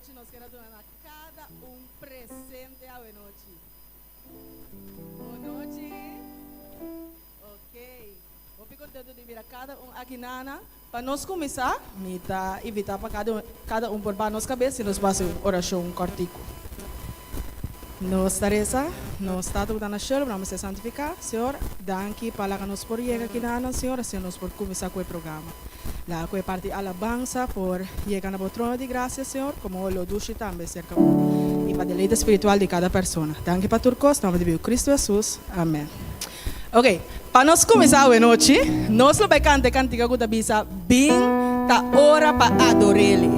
nochi nos ker a duna na kada un presente awe nochi. Bon nochi. Ok. Hopi contento di mira cada un aki nana. Pa nos cuminsa, mi ta invita pa cada cada un por baha nos cabes y nos por haci un oracion cortico. Nos ta reza, Nos Tata cu ta na cielo, bo nomber sea santifica. Señor, danki pa laga nos por yega aki nana, Señor, asina nos por cuminsa cu e programa. Laga cu e parti alabansa por yega na bo trono di gracia, Señor, como lo dushi tambe cerca bo y pa deleite spiritual di cada persona. Danki pa tur cos, na nomber di biu Cristo Jesus. Amen. Ok, pa nos cuminsa awe nochi, nos lo bay canta e cantica cu ta bisa, Bin ta ora pa ador'Ele.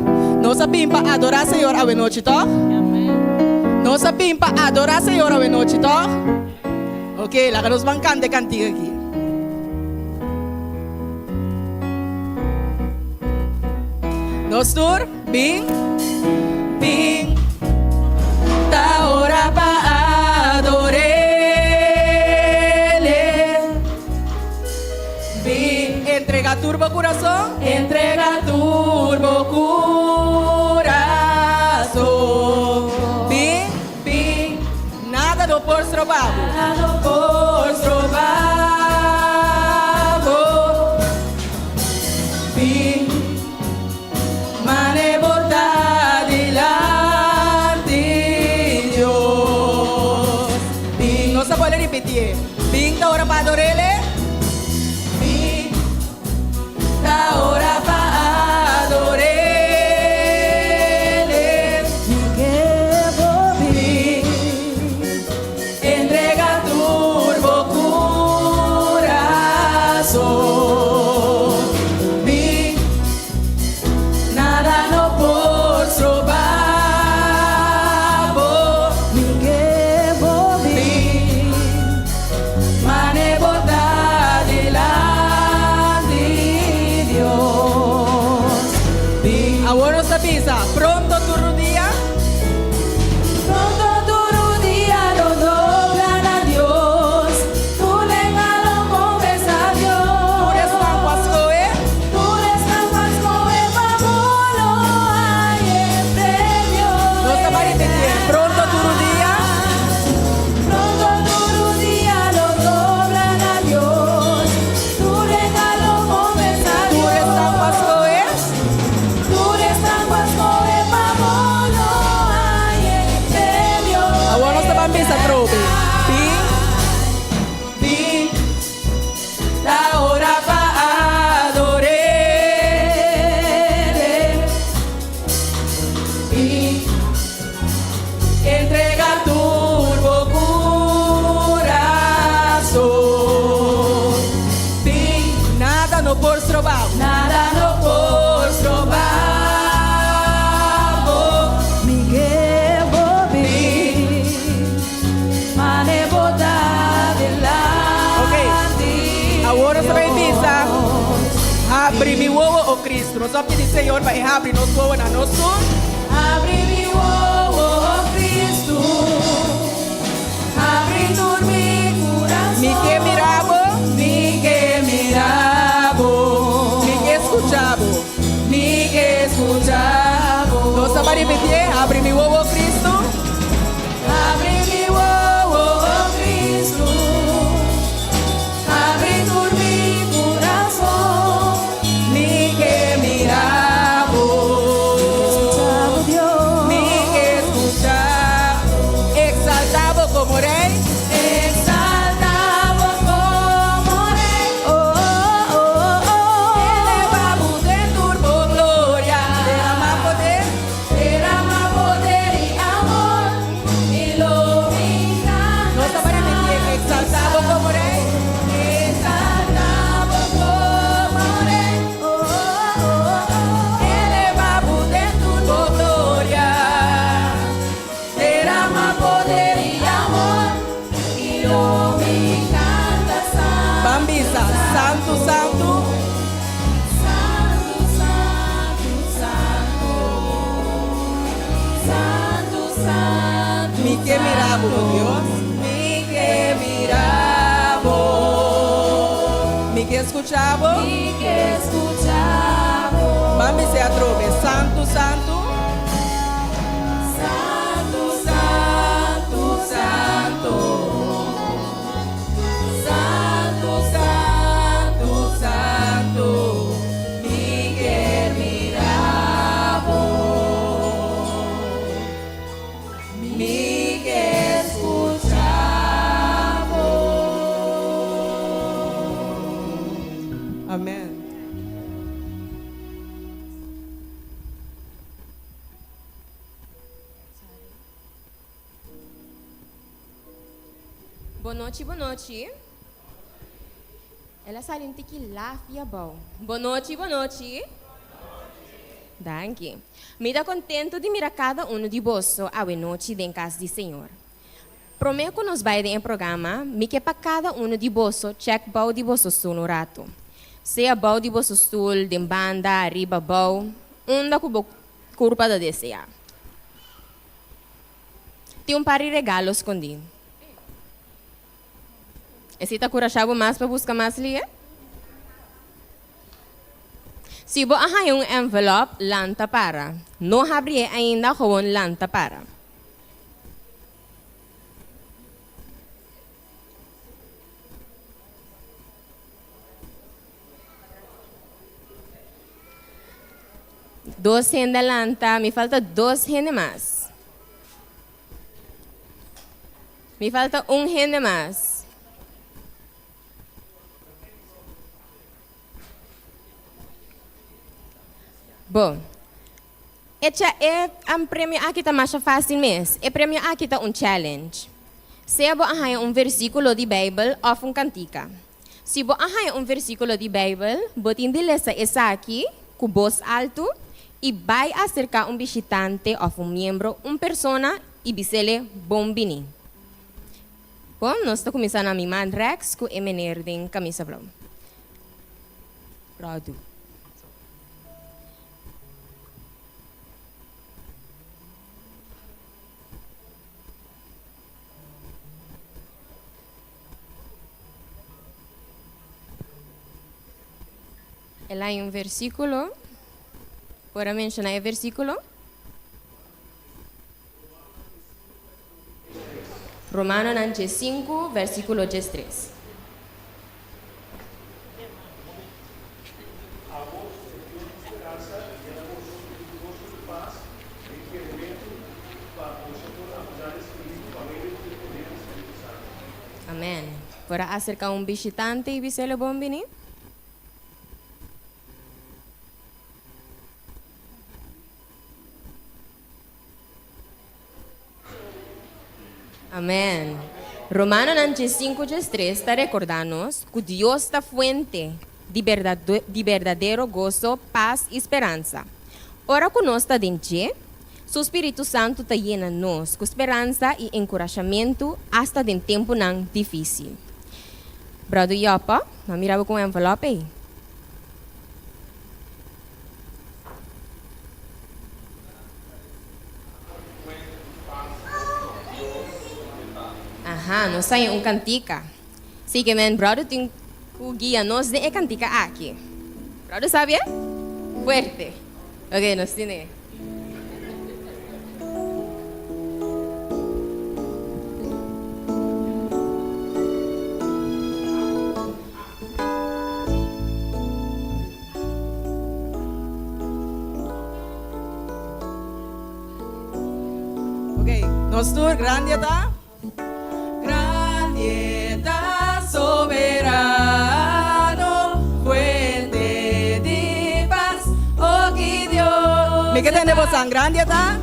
Nos a bin pa adora Señor awe nochi, toch? Nos a bin pa adora Señor awe nochi, toch? Ok, laga nos ban canta e cantica aki. Nos tur, bin. Bin, ta ora pa ador'Ele. Bin, entrega tur bo kurason. Entrega tur bo kurason. Bin, bin, nada no por stroba bo. Nada no por stroba bo. Bin. Mane bo ta dilanti Dios. Bin, nos ta bolbe ripitié. Bin ta ora pa ador'Ele. Bin ta ora pa ador'Ele. Mi ke bo bin, entrega tur bo kurason. Bin. Nada no por stroba bo. Mi ke bo bin, mane bo ta dilanti Dios. Bin. Awor nos ta bisa, pronto tur rudia. Pronto tur rudia lo dobla na Dios. Tur lenga lo confesa Dios. Tur esnan ku a skohe. Tur esnan ku a skohe pa bo lo haña e premio Nos ta bai ripitié, pronto tur un dia. Pronto tur un dia lo dobla na Dios. Tur lenga lo confesa Dios. Tur esnan ku a skohe. Tur esnan ku a skohe pa bo lo haña e premio Awor nos ta ban bisa atrobe. Bin. Bin. Ta ora pa ador'Ele. I entrega tur bo kurason. Bin, nada no por stroba bo. Nada no por stroba bo. Mi ke bo bin. Mane bo ta Ok, dilanti awor nos ta bai bisa, Dios. Habri mi wowo, o Cristo. Nos a pidi Señor pa e habri nos wowo na nos tur. Habri mi wowo, o Cristo. Habri tur mi curason. Mi ke mira bo. Mi ke mira bo. Mi ke scucha bo. Mi ke scucha bo. Nos ta bai ripitié, Habri mi wowo, o Cristo. Habri mi wowo, o Cristo, habri tur mi curason. Mi ke mira bo, mi ke scucha bo. Exalta bo como Rey. Exalta bo como Rey, oh, oh, oh, oh. Eleva bo den tur bo gloria. Derama poder. Derama poder i amor i lo mi canta. Nos ta para repetí, Exalta bo como Rey. Exalta bo como Rey, oh, oh, oh, oh. Eleva bo den tur bo gloria. Derama poder i amor i lo mi canta santo. Ban bisa, Santu, santu. Santu, santu, santu, santu, santu. Mi ke mira bo, o Dios. Mi ke mira bo. Mi ke skucha bo. Mi ke skucha bo. Ban bis'é atrobe, Santu, santu. Amen. Bon nochi, bon nochi. El a sali un tiki laf i abou. Bon nochi, bon nochi. Danki. Mi ta kontentu di mira kada unu di boso awe nochi den kas di Señor. Promé ku nos bai den e programa, mi ke pa kada unu di boso chèk bou di boso stul un ratu. Sea bou di boso stul, den banda, ariba, bou, unda ku bo kurpa ta deseá. Tin un par di regalo skondí. Esei ta kurashá bo mas pa buska mas lie? Si bo a haña un envelòp, lanta para. No habrié ainda, gewoon lanta para. Dos hende a lanta, mi falta dos hende mas. Mi falta un hende mas. Bo. Echa e premio aki ta masha fácil mes. E premio aki ta un challenge. Sea bo a haña un versículo di Bijbel òf un kantika. Si bo a haña un versíkulo di Beibel, bo tin di lesa esaki ku bos altu i bai aserká un bishitante òf un miembro, un persona, i bis'ele bon bini. Bon, nos ta kuminsá na mi man rèks ku e mener den kamisa blou. Ròdu. El hay un versículo. Por a menciona e versículo? Romanonan 5, versículo 13. Amen. Por a acerca un bishitante y bisele bon bini? Amen. Romanonan 5 13 ta rekordá nos ku Dios ta fuente di di berdadero goso, pas i speransa. Ora ku nos ta den dje, Su spiritu santu ta yena nos ku speransa i enkurashamentu asta den tempunan difísil. Bròder Jopa, no a mira bo ku un envelòp ei? Aha, nos haña un kantika. Sí ke men bròder tin ku guia nos den e kantika aki. Bròder sabi e? Fuerte. Ok, nos tine. Ok, nos tur grandi e ta. Grandi e ta soberano, fuente di pas, oh ki Dios. Mi ke tende bosan, grandi e ta.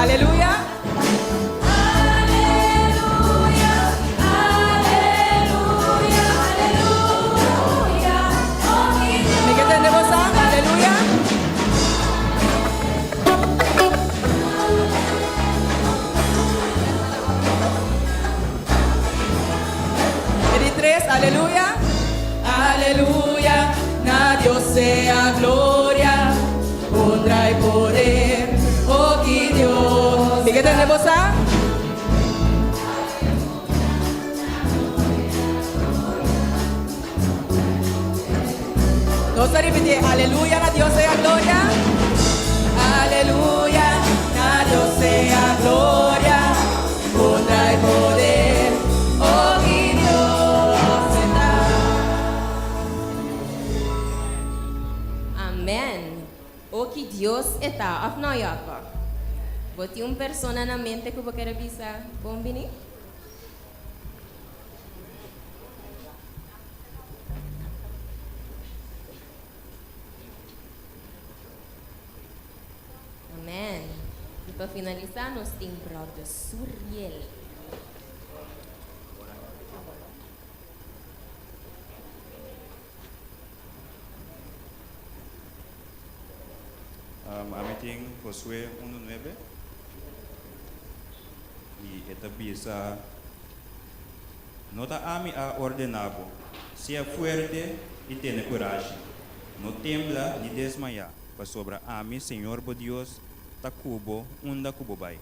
Aleluya. Aleluya, aleluya, aleluya, oh ki Dios. Mi ke tende bosan, aleluya. E di tres, aleluya. Aleluya, na Dios sea gloria, honra y poder, oh ki Dios. Mi ke tende bo sa? Nos ta ripití, aleluya, na Dios sea gloria. Aleluya, na Dios sea gloria, honra y poder, oh ki Dios ta. Amen. O ki Dios e ta, of no, Jacob? Bo tin un persona na mente ku bo kere bisa bon bini? Amen. I pa finalisá nos tin Brother Suriel. Um, ami tin Josué 1:9 i e ta bisa, No ta ami a ordená bo, sea fuerte i tene kurashi, no tembla ni desmayá, pasobra ami, Señor bo Dios, ta ku bo unda ku bo bai.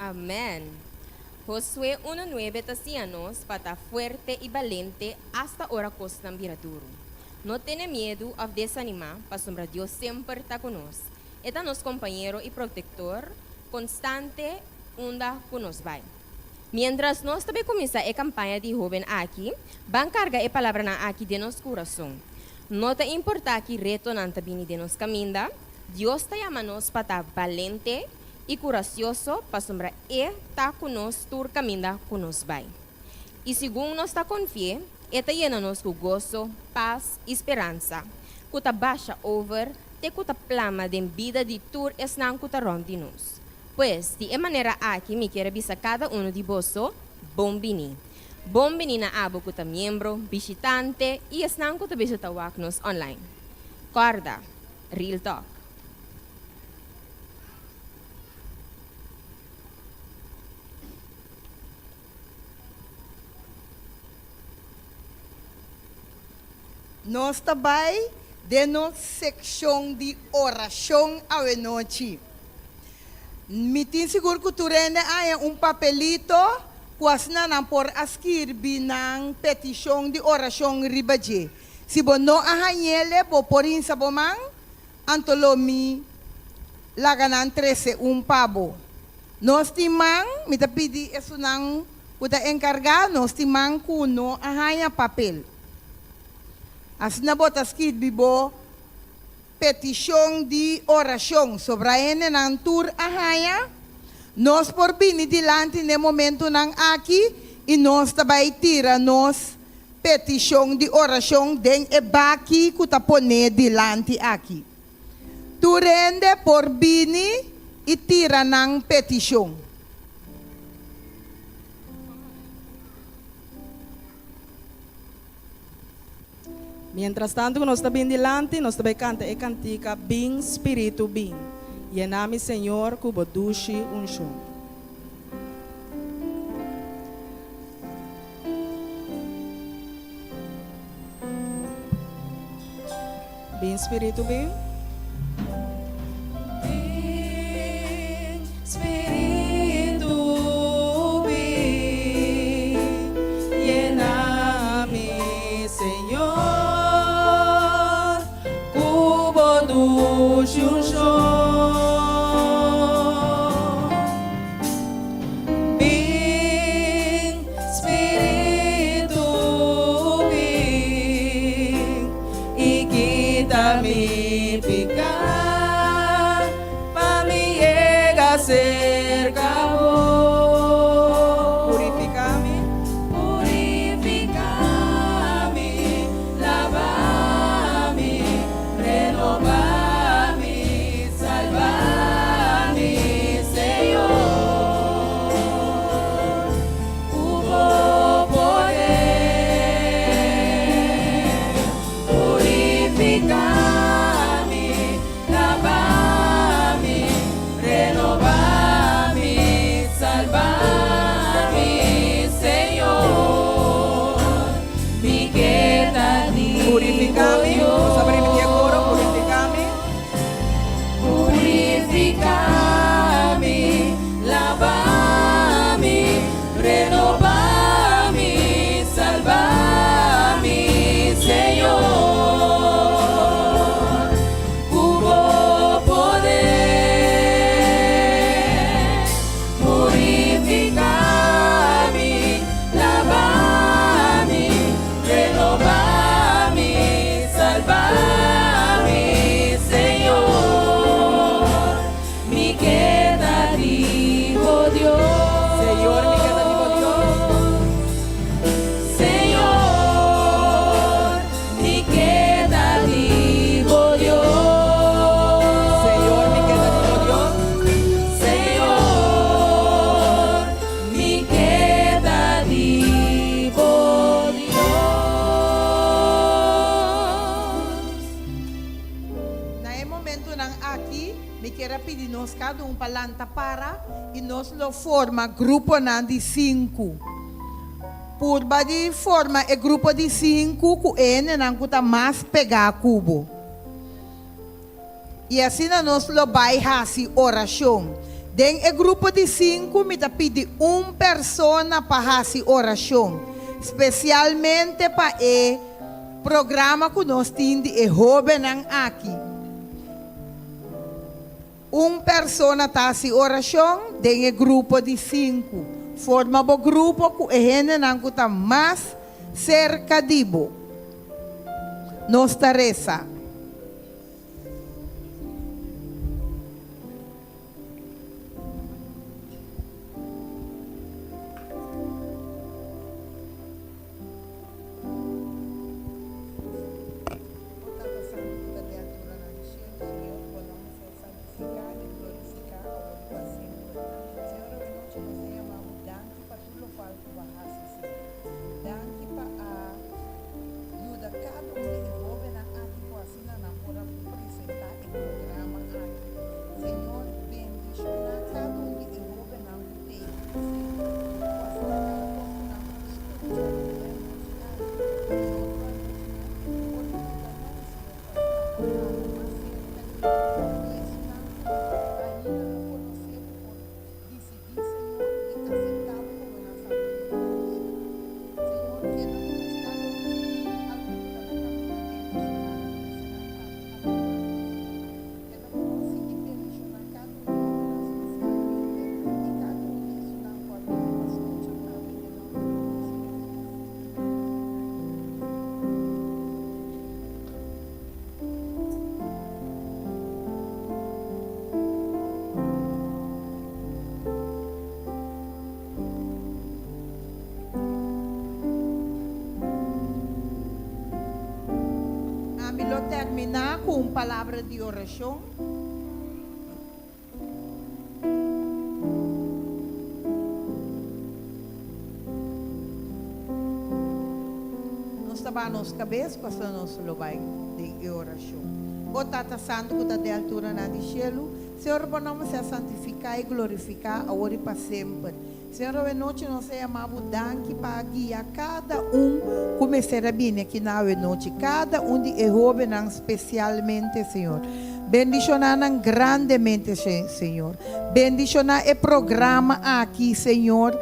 Amèn. Josué 1:9 ta siña nos pa ta fuerte i balente asta ora kosnan bira duru. No tene miedu òf desanimá, pasobra Dios semper ta ku nos. E ta nos kompañero i protektor konstante unda ku nos bai. Miéntras nos ta bai kuminsá e kampaña di hóben aki, ban karga e palabranan aki den nos kurason. No ta importá ki retonan ta bini den nos kaminda, Dios ta yama nos pa ta balente i kurasioso pasobra E ta ku nos tur kaminda ku nos bai. I segun nos ta konfi'é, E ta yena nos ku goso, pas i speransa ku ta basha over te ku ta plama den bida di tur esnan ku ta rònt di nos. Pues, di e manera aki mi kier a bisa kada unu di boso, Bon bini. Bon bini na abo ku ta miembro, bishitante i esnan ku ta bishita wak nos online. Kòrda, Real Talk. Nos ta bai den nos sekshon di orashon awenochi. Mi tin sigur ku tur hende haña un papelito ku asina nan por a skirbi nan petishon di orashon riba dje. Si bo no a hañ'ele, bo por hinsa bo man, anto lo mi laga nan trese un pa bo. Nos tin man, mi ta pidi esunnan ku ta enkargá, nos tin man ku no a haña papel. Asina bo ta skirbi bo petishon di orashon. Sobra hendenan tur a haña, nos por bini dilanti n'e momentunan aki i nos ta bai tira nos petishon di orashon den e baki ku ta poné dilanti aki. Tur hende por bini i tira nan petishon. Mientras tanto ku nos ta bin dilanti, nos ta bai kanta e kantika Bin Spiritu Bin, Yena mi Señor ku bo dushi unshon. Bin Spiritu bin. Bin Spiritu bin, yena mi Señor ku bo dushi unshon. Bin Spiritu bin i kita mi piká pa mi yega serka bo. Purifiká mi. Purifiká mi, laba mi, renobá mi. kier a pidi nos kada un pa lanta para i nos lo forma gruponan di sinku. Purba di forma e grupo di sinku ku e hendenan ku ta mas pegá ku bo. I asina nos lo bai hasi orashon. Den e grupo di sinku mi ta pidi un persona pa hasi orashon, spesialmente pa e programa ku nos tin di e hóbennan aki. Un persona ta hasi orashon den e grupo di sinku. Forma bo grupo ku e hendenan ku ta mas serka di bo. Nos ta resa. O Tata Santu ku ta den alturanan di shelu, Señor, bo nòmber sea santifiká i glorifiká awor i pa semper. Señor, awe nochi nos ta yama bo danki pa tur lokual ku bo a hasi, Señor. Danki pa a yuda kada un di e hóbennan aki ku asina nan por a presentá e programa aki. Señor, bendishoná kada un di e hóbennan ku t'ei, Señor, ku asina kada kos ku nan por skucha riba e anochi aki i otro anochinan por yuda nan, Señor, ku asina por hala mas serka di bo. I esunnan ku ainda no konosé bo por disidí, Señor, di aseptá bo komo nan Salbador di nan bida. Señor, keda ku nos kada un si tin algun ku ta na kaminda bendishoná nan, trese nan tambe abo porta, Señor. Keda ku nos sigui bendishoná kada un hóbennan spesialmente i kada un di esunnan ku a bini pa skucha tambe den nòmber di Kristu Hesus. Ami lo terminá ku un palabra di orashon. Nos ta baha nos kabes pasobra nos lo bai den e orashon. O Tata Santu ku ta den alturanan di shelu, Señor, bo nòmber sea santifiká i glorifiká awor i pa semper. Señor, awe nochi nos a yama bo danki pa a guia kada un ku mester a bini aki na awe nochi, kada un di e hóbennan spesialmente, Señor. Bendishoná nan grandemente, Señor. Bendishoná e programa aki, Señor,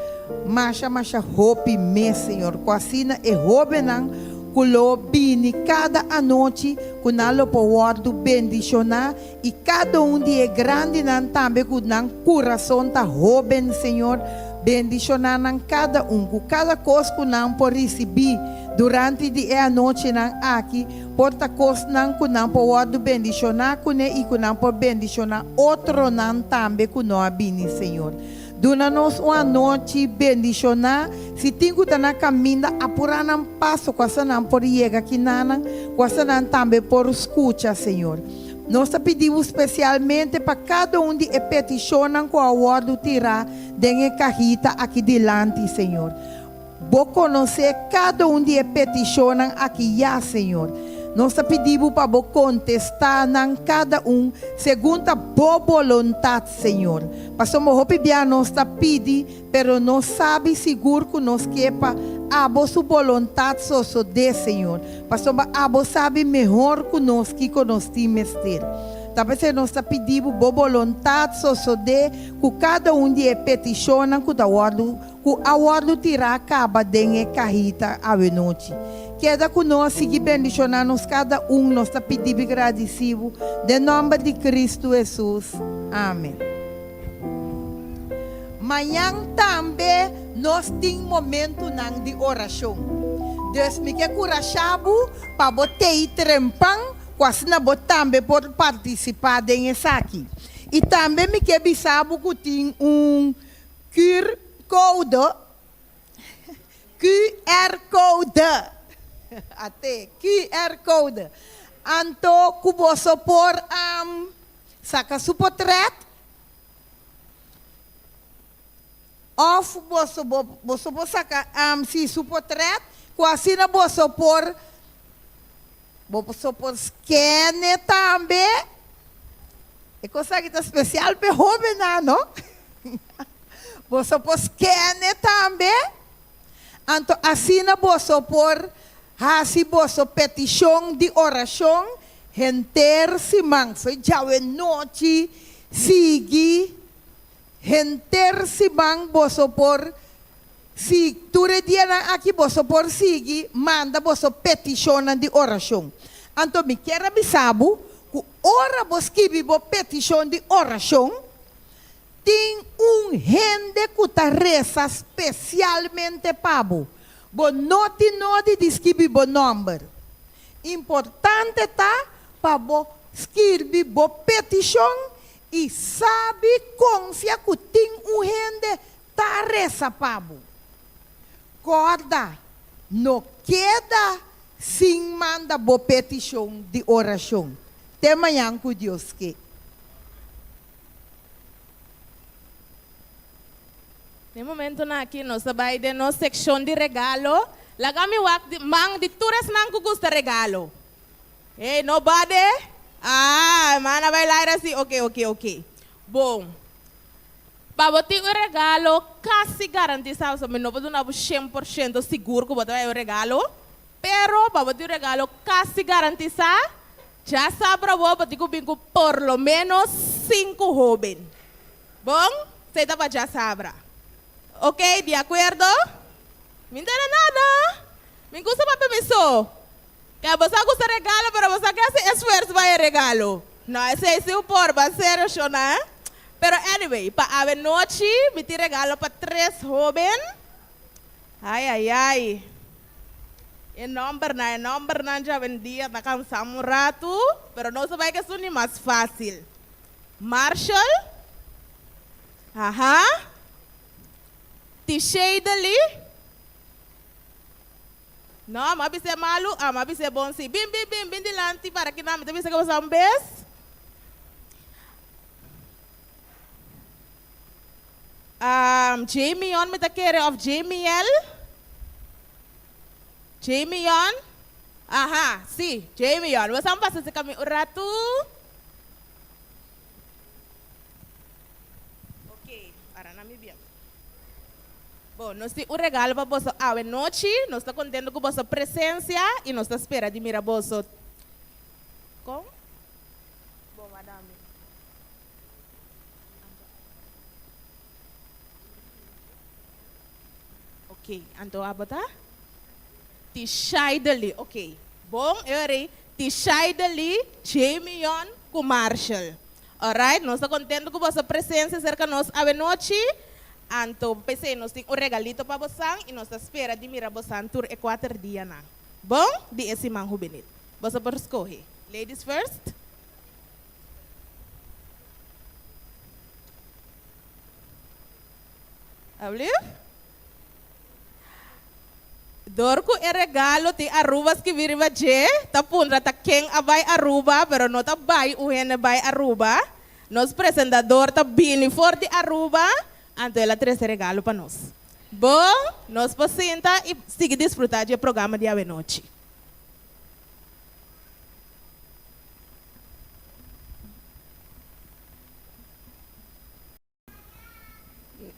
masha masha hopi mes, Señor, ku asina e hóbennan ku lo bini kada anochi, ku nan lo por wòrdu bendishoná I kada un di e grandinan tambe ku nan kurason ta hóben, Señor, bendishoná nan kada un, ku kada kos ku nan por risibí durante di e anochinan aki por ta kosnan ku nan por wòrdu bendishoná kuné i ku nan por bendishoná otronan tambe ku no a bini, Señor. Duna nos un anochi bendishoná. Si tin ku ta na kaminda, apurá nan paso ku asa nan por yega kinanan, ku asa nan tambe por skucha, Señor. Nos ta pidi bo spesialmente pa kada un di e petishonnan ku a wòrdu tirá den e kahita aki dilanti, Señor. Bo konosé kada un di e petishonnan aki ya, Señor. Nos ta pidi bo pa bo kontestá nan kada un segun ta bo boluntat, Señor. Pasobra hopi bia nos ta pidi, pero nos sabi sigur ku nos ke pa abo su boluntat sosodé, Señor. Pasobra abo sabi mehor ku nos kiko nos tin mester. Ta p'esei nos ta pidi bo bo boluntat sosodé ku kada un di e petishonnan ku ta wòrdu ku a wòrdu tirá kaba den e kahita awenochi. Keda ku nos, sigui bendishoná nos kada un, nos ta pidi bo i gradisí bo den nòmber di Kristu Hesus. Amen. Mañan tambe nos tin momentunan di orashon. Dus mi ke kurashá bo pa bo tei trempan ku asina bo tambe por partisipá den esaki. I tambe mi ke bisa bo ku tin un QR code, QR code, ate, QR code, anto ku boso por saka su potrèt. Òf boso bo boso por saka si su potrèt ku asina boso por boso por skène tambe. E kos aki ta spesial pa e hóbennan, no? Boso por skene tambe. Anto asina boso por hasi boso petishon di orashon henter siman. Fo'i djawe nochi sigui henter siman boso por si tur e dianan aki boso por sigui manda boso petishonnan di orashon. Anto mi kier a bisa bo ku ora bo skibi bo petishon di orashon, Tin un hende ku ta resa spesialmente pa bo. Bo no tin nodi di skibi bo nòmber. Importante ta pa bo skirbi bo petishon i sabi konfia ku tin un hende ta resa pa bo. Kòrda, no keda sin manda bo petishon di orashon. Te mañan ku Dios ke. Den momentonan aki nos ta bai den nos sekshon di regalo. Laga mi wak di man di tur esnan ku gusta regalo. Hey, nobody? Ah, man a bai laira si. Oke, oke, oke. Bon. Pa bo tin un regalo kasi garantisá, pasobra mi no por duna bo 100% sigur ku bo ta bai un regalo, pero pa bo tin un regalo kasi garantisá, Djasabra bo bo tin ku bin ku por lo ménos sinku hóben. Bon, esei ta pa djasabra. Oké, di akuerdo? Mi no tende nada. Mi gusta papia mi so. Ke bo sa gusta regalo, pero bo sa ke hasi esfuerso pa e regalo. No, esei si un por, ban serio shona. Pero anyway, pa awe nochi mi tin regalo pa tres hóben. Ai, ai, ai. E nòmbernan, e nòmbernan djawendia ta kansá un ratu, pero nos a bai ku esun di mas fásil. Marshall, aha, Tishaydely, no, mi a bis'é malu, ah, mi a bis'é bon sí. Bin, bin, bin, bin dilanti para kinan, mi ta bisa ku boso un bes. Jamion mi ta kere of Jamiel? Jamion? Aha, si, Jamion. Bo sa pasa cerca mi un ratu? Ok, para na mi bien. Bon, nos tin un regalo pa boso awe nochi. Nos ta contento cu boso presencia y nos ta spera di mira boso. Con? Bon, madame. Ok, anto abo ta? Tishaidely, ok. Bon, e ora ei, Tishaidely, Jamion ku Marshall. Alright, nos ta kontento ku boso presensia serka nos awenochi. Anto, p'esei nos tin un regalito pa bosan i nos ta spera di mira bosan tur e kuater dianan. Bon, di e siman hubenil. Boso por skohe. Ladies first. Alsjeblieft. Dor ku e regalo tin Aruba skibí riba dje, ta puntra ta ken a bai Aruba, pero no ta bai un hende bai Aruba. Nos presentador ta bini for di Aruba, anto el a trese regalo pa nos. Bon, nos por sinta i sigui disfrutá dje programa di awenochi.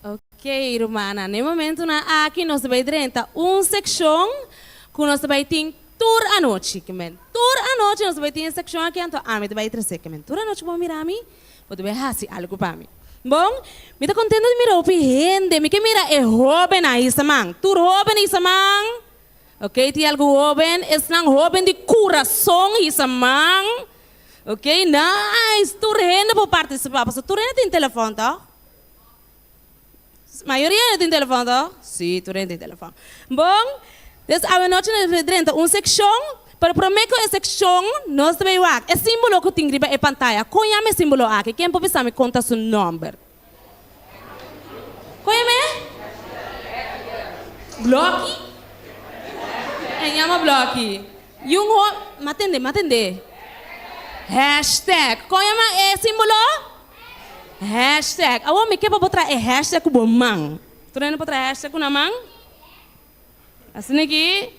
Ok, rumannan, na e momentunan aki nos ta bai drenta un sekshon ku nos ta bai tin tur anochi. Ke men, tur anochi nos ta bai tin e sekshon aki, anto ami ta bai trese. Ke men, tur anochi bo mira mi, bo ta bai hasi algu pa mi. Bon, mi ta kontento di mira hopi hende. Mi ke mira e hóbennan hisa man. Tur hóben hisa man. Ok, tin algun hóben, esnan hóben di kurason hisa man. Ok, nice! Tur hende por partisipá, pasobra tur hende tin telefòn, tòg? Mayoria hende tin telefòn, tòg? Sí, tur hende tin telefòn. Bon, des awenochi nos ta drenta un sekshon, pero promé ku e sekshon nos ta bai wak e símbolo ku tin riba e pantaya. Kon yama e símbolo aki? Ken por bisa mi kon ta su nòmber? Kon yama e? Bloki? E yama bloki. Yun ho, ma tende, ma tende. Hashtag. Kon yama e simbolo? Hashtag. Awor mi ke pa bo traha e hashtag ku bo man. Tur hende por traha hashtag ku nan man? Asina aki.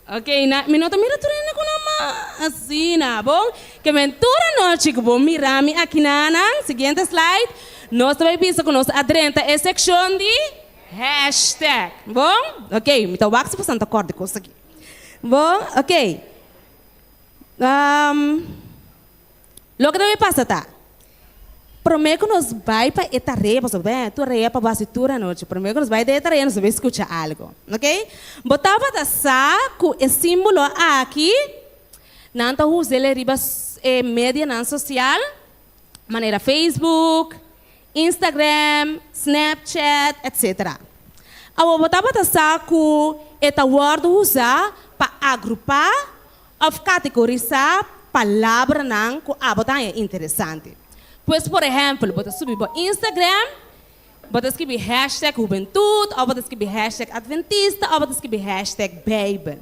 Ok, na, mi no ta mira tur hende ku nan man. Asina, bon? Ke men tur anochi ku bo mira mi akinanan, siguiente slide, nos ta bai bisa ku nos a drenta e sekshon di hashtag. Bon? Ok, mi ta wak si boso ta kòrda e kos aki. Bon? Ok. Loke ta bai pasa ta, promé ku nos bai pa e tarea, pasobra bo ta tarea pa bo hasi tur anochi, promé ku nos bai den e tarea nos ta bai skucha algu, ok? Bo tabata sa ku e símbolo aki nan ta us'el riba e medianan sosial manera Facebook, Instagram, Snapchat, etc. Awor bo tabata sa ku e ta wòrdu usá pa agrupá Òf kategorisá palabranan ku abo ta haña interesante. Pues por ehèmpel, bo ta subi bo Instagram, bo ta skibi hashtag hubentut òf bo ta skibi hashtag adventista òf bo ta skibi hashtag beibel.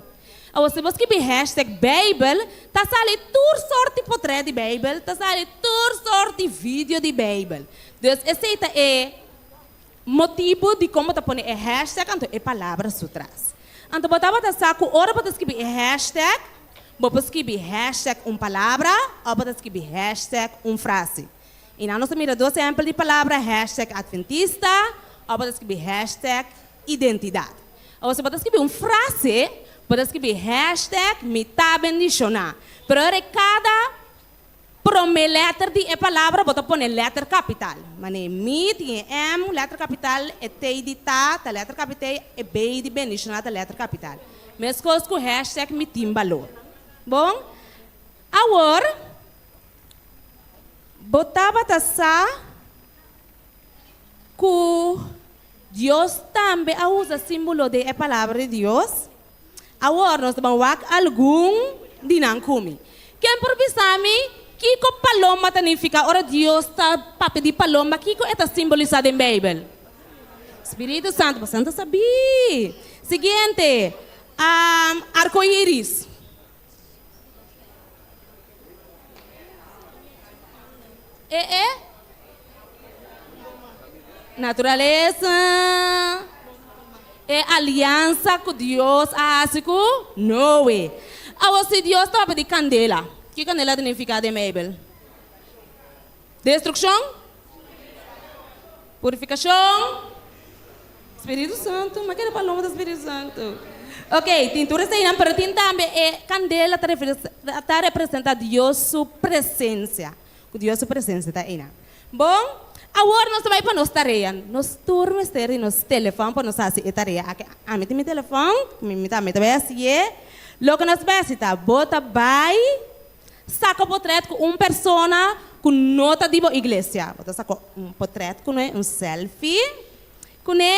Awor si bo skibi hashtag beibel, ta sali tur sort di potrèt di beibel, ta sali tur sort di video di beibel. Dus esei ta e Motibu dikon bo ta pone e hashtag anto e palabra su tras. Anto bo tabata sa ku ora bo ta skibi e hashtag, bo por skibi hashtag un palabra òf bo ta skibi hashtag un frase. I nan nos ta mira dos ehèmpel di palabra, hashtag adventista òf bo ta skibi hashtag identidat. Awor si bo ta skibi un frase, bo ta skibi hashtag mi ta bendishoná. Pero ora e kada Promé lèter di e palabra bo ta pone lèter kapital. Manera mi tin e M, lèter kapital, e T di ta, ta lèter kapital, e B di bendishoná ta lèter kapital. Meskos ku hashtag mi tin balor. Bon, awor bo tabata sa ku Dios tambe a usa símbolo den e Palabra di Dios? Awor nos ta ban wak algun di nan ku mi. Ken por bisa mi kiko palomba ta nifiká ora Dios ta papia di palomba? Kiko e ta simbolisá den Beibel? Spiritu Santu. Boso ta sabí. Siguiente, arkoiris. E e? Naturalesa. E aliansa ku Dios a hasi ku Noe. Awor si Dios tabata di kandela, ki kandela ta nifiká den Beibel? Destrukshon? Purifikashon? Spiritu Santu, ma kere paloma ta Spiritu Santu. Ok, tin tur eseinan, pero tin tambe e kandela ta ta representa Dios su presensia, ku Dios su presensia ta einan. Bon, awor nos ta bai pa nos tarea. Nos tur mester di nos telefòn pa nos hasi e tarea aki. Ami tin mi telefòn, mi tambe ta bai hasié. Loke nos bai hasi ta, bo ta bai Saka potrèt ku un persona ku no ta di bo iglesia. Bo ta saka un potrèt kuné, un selfie kuné,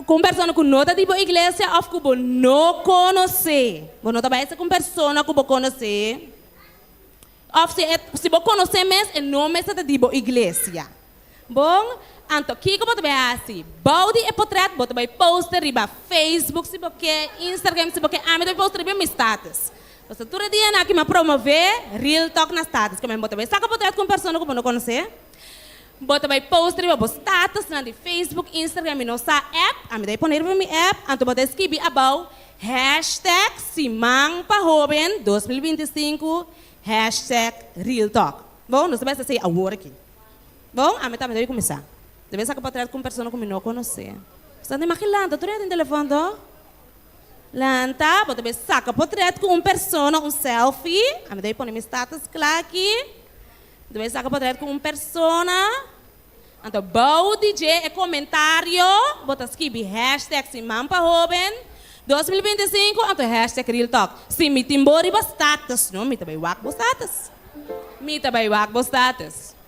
ku un persona ku no ta di bo iglesia òf ku bo no konosé. Bo no ta bai saka un persona ku bo konosé. Òf si e, si bo konosé mes, e no mester ta di bo iglesia. Bon, anto kiko bo ta bai hasi? Bou di e potrèt bo ta bai poste riba Facebook si bo ke, Instagram si bo ke, ami ta bai poste riba mi status. Pasobra tur e dianan aki mi a promové Real Talk na status. Kòmè bo ta bai saka potrèt ku un persona ku bo no konosé, bo ta bai poste riba bo statusnan di Facebook, Instagram, mi no sa app, ami ta bai pone riba mi app, anto bo ta skibi abou hashtag Siman pa Hóben 2025 hashtag Real Talk. Bon, nos ta bai hasi esei awor aki. Bon, ami tambe ta bin kuminsá. Ta bin saka potret ku un persona ku mi no konosé. Bo ta imagin lanta tur e den telefòn to? Lanta, bo ta bin saka potret ku un persona, un selfie. Ami ta bin pone mi status kla aki. Bo ta bin saka potret ku un persona. Anto bou di dje e komentario bo ta skibi hashtag Siman pa Hoben 2025 anto hashtag Real Talk. Si mi tin bo riba status, no, mi ta bai wak bo status. Mi ta bai wak bo status.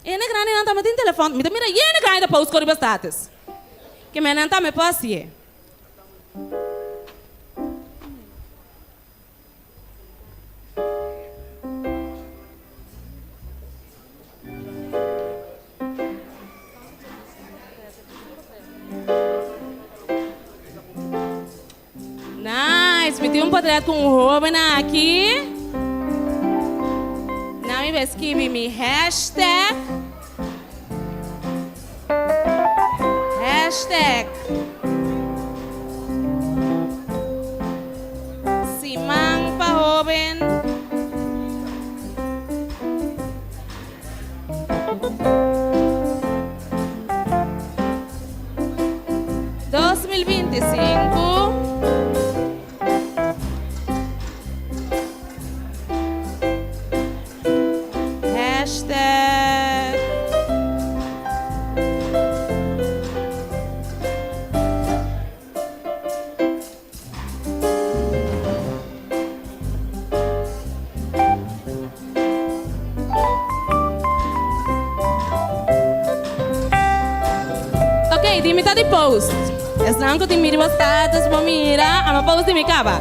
Hende grandinan tambe tin telefòn. Mi ta mira yende grandi ta post riba status. Ke mennan tambe por hasié. Nice, mi tin un portret ku un hoben aki. Na mi bai skibi mi hashtag. Hashtag. 2025. Hashtag. Ok, di mi ta di post. Esnan ku tin mira bo status bo mira, ama post di mi kaba.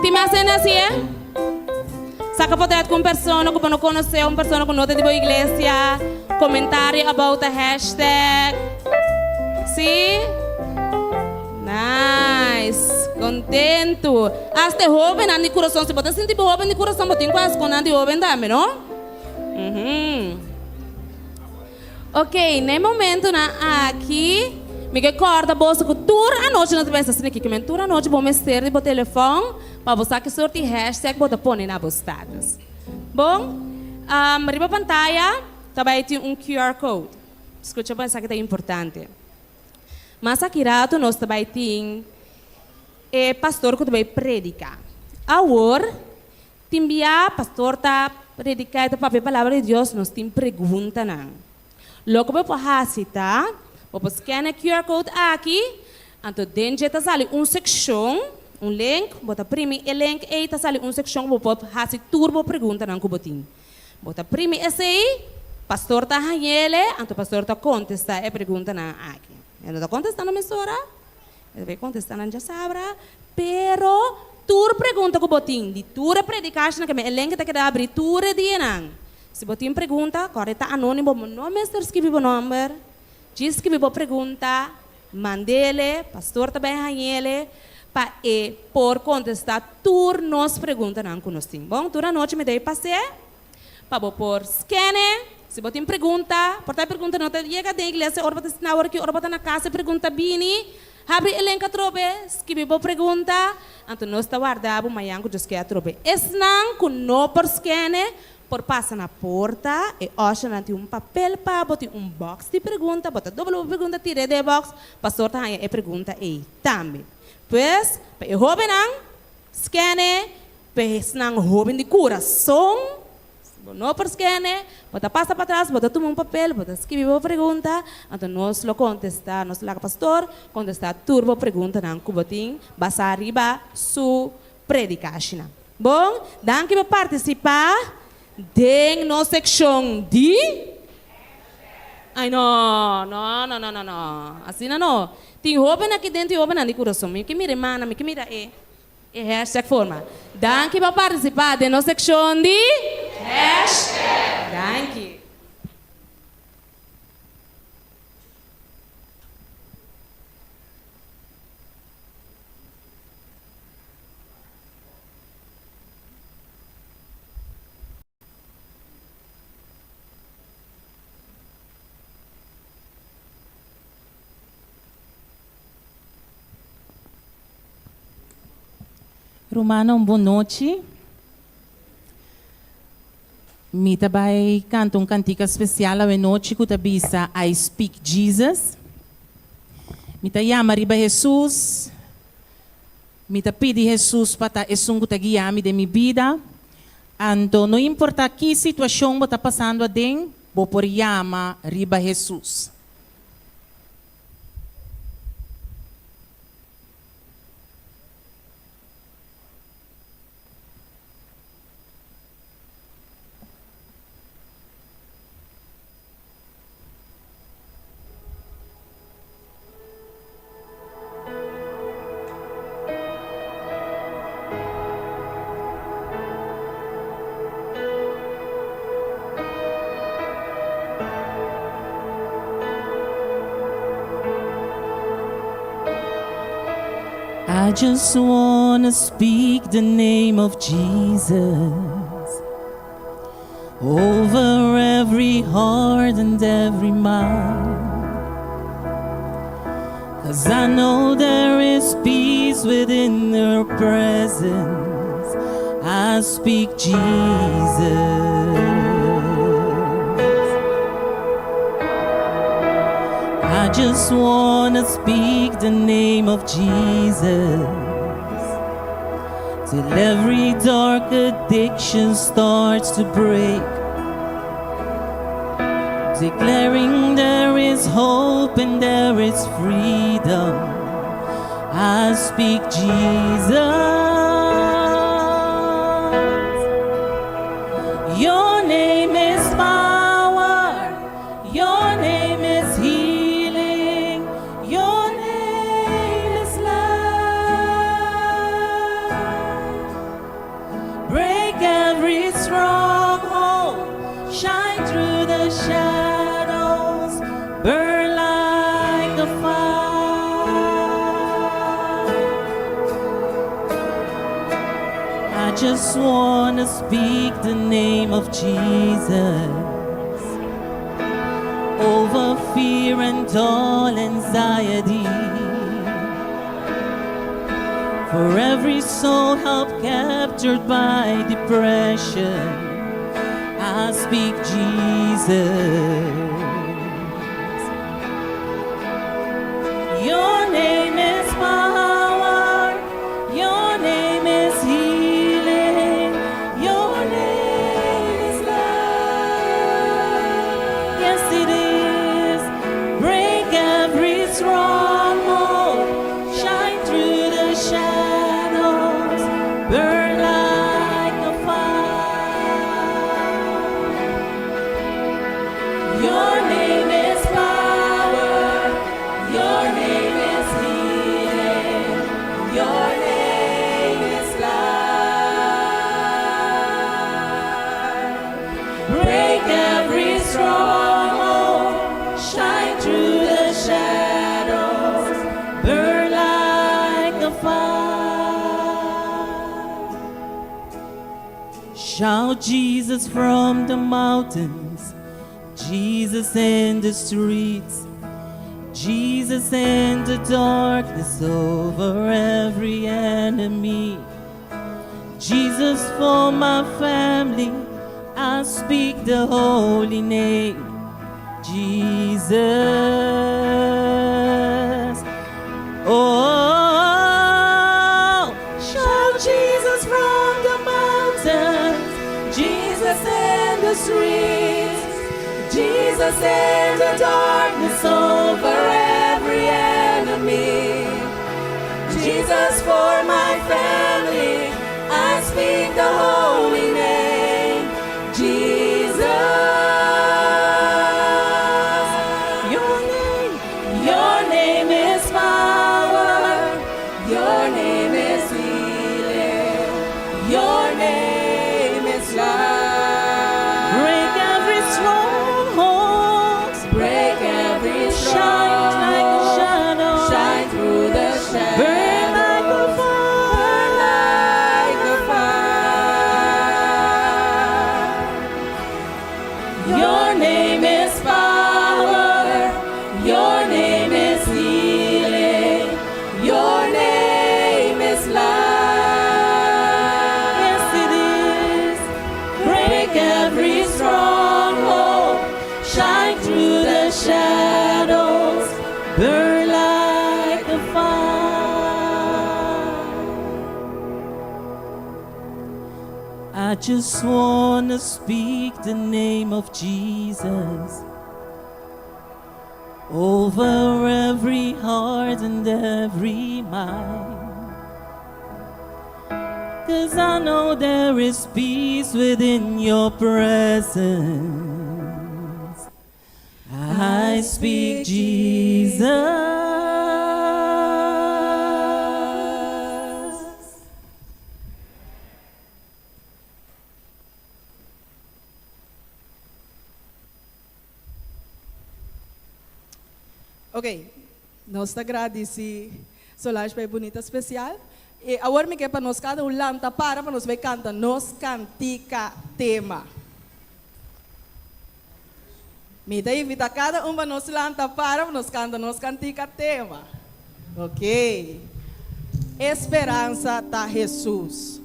Tin mas hende asi e? Saka potret ku un persona ku bo no konosé, un persona ku no ta di bo iglesia, komentario about the hashtag. Sí? Nice! Kontentu. Asta e hóbennan di kurason, si bo ta sinti bo hóben di kurason, bo tin ku hasi kon nan di hóben tambe, no? Uhum. Ok, na e momentunan aki, mi ke kòrda boso ku tur anochi nos ta pensa asina aki, ke men tur anochi bo mester di bo telefòn pa bo sa ki sort di hashtag bo ta pone na bo status. Bon, riba pantaya ta bai tin un QR code. Skucha bon, esaki ta importante. Mas aki ratu nos ta bai tin e pastor ku ta bai prediká. Awor, Tin bia pastor ta predica y ta papia palabra di Dios, nos tin preguntanan. Loke bo por haci ta, bo por scan e QR code aki, anto den dje ta sali un seccion, un link, bo ta primi e link ey ta sali un seccion cu bo por haci tur bo preguntanan cu bo tin. Bo ta primi esey, pastor ta hañele, anto pastor ta contesta e preguntanan aki. E no ta contesta na mesora. E ta bay contesta nan djasabra, pero tur pregunta cu bo tin di tur e predicashnan ke men elenke ta keda abri tur e dianan. Si bo tin pregunta, kòrda e ta anonimo, bo no mester skibi bo nomber, djis skibi bo pregunta, mandele, pastor ta bay hañele pa e por contesta tur nos preguntanan cu nos tin. Bon, tur anochi mi ta bay pas'e. Pa bo por skene, si bo tin pregunta, por ta e pregunta no ta yega den iglesia ora bo ta sina awor aki, ora bo ta na kas e pregunta bini, habri e link atrobe, skibi bo pregunta, anto nos ta warda bo mañan ku Dios ke atrobe. Esnan ku no por skene por pasa na porta, e ushernan tin un papel pa bo, tin un box di pregunta, bo ta dobla bo pregunta tira e den e box, pastor ta haña e pregunta ei tambe. Pues, pa e hóbennan, skene, P'esnan hóben di kurason, si bo no por skene, bo ta pasa patras, bo ta tuma un papel, bo ta skibi bo pregunta, anto nos lo kontestá, nos lo laga pastor kontestá tur bo preguntanan ku bo tin basá riba su predikashinan. Bon, danki pa partisipá den nos sekshon di. Ai no, no, no, no, no, no, asina no. Tin hóben aki den, tin hóbennan di kurason. Mi ke mira e mannan, mi ke mira e. E hashtag forma. Danki pa participa den nos seccion di Hashtag. Danki. Rumannan un bon nochi. Mi ta bai kanta un kantika spesial awe nochi ku ta bisa I Speak Jesus. Mi ta yama riba Hesus. Mi ta pidi Hesus pa ta esun ku ta guia mi den mi bida. Anto no importa ki situashon bo ta pasando aden, bo por yama riba Hesus. I just wanna speak the name of Jesus over every heart and every mind. Cause I know there is peace within your presence. I speak Jesus. I just wanna speak the name of Jesus till every dark addiction starts to break. Declaring there is hope and there is freedom. I speak Jesus. Your name is power. Your name is healing. Your name is life. Break every stronghold. Shine through the shadows. Burn like a fire. I just wanna speak the name of Jesus over fear and all anxiety. For every soul held captured by depression, I speak Jesus. Your name is power. Your name is healing. Your name is love. Yes, it is. Break every stronghold. Shine through the shadows. Burn like a fire. Your name is power. Your name is healing. Your name is life. Break every stronghold. Shine through the shadows. Burn like a fire. Shout Jesus from the mountains, Jesus in the streets, Jesus in the darkness over every enemy. Jesus for my family, I speak the holy name, Jesus. Oh, shout Jesus from the mountains, Jesus in the streets, Jesus in the darkness over every enemy. Jesus for my family, I speak the holy name, Jesus. Your name is power. Your name is healing. Your name is life. Break every stronghold. Break every Shine like a stronghold. shadow. Shine through the shadows. Burn like a fire. Burn like a fire. Your name is power. Your name is healing. Your name is life. Yes, it is. Break every stronghold. Shine through the shadows. Burn like a fire. I just wanna speak the name of Jesus over every heart and every mind. Cause I know there is peace within your presence. I speak Jesus. Ok, nos ta gradisí Solange pa e bunita spesial. I awor mi ke pa nos kada un lanta para pa nos bai kanta nos kantika tema. Mi ta invitá kada un pa nos lanta para pa nos kanta nos kantika tema. Ok. Esperansa ta Hesus.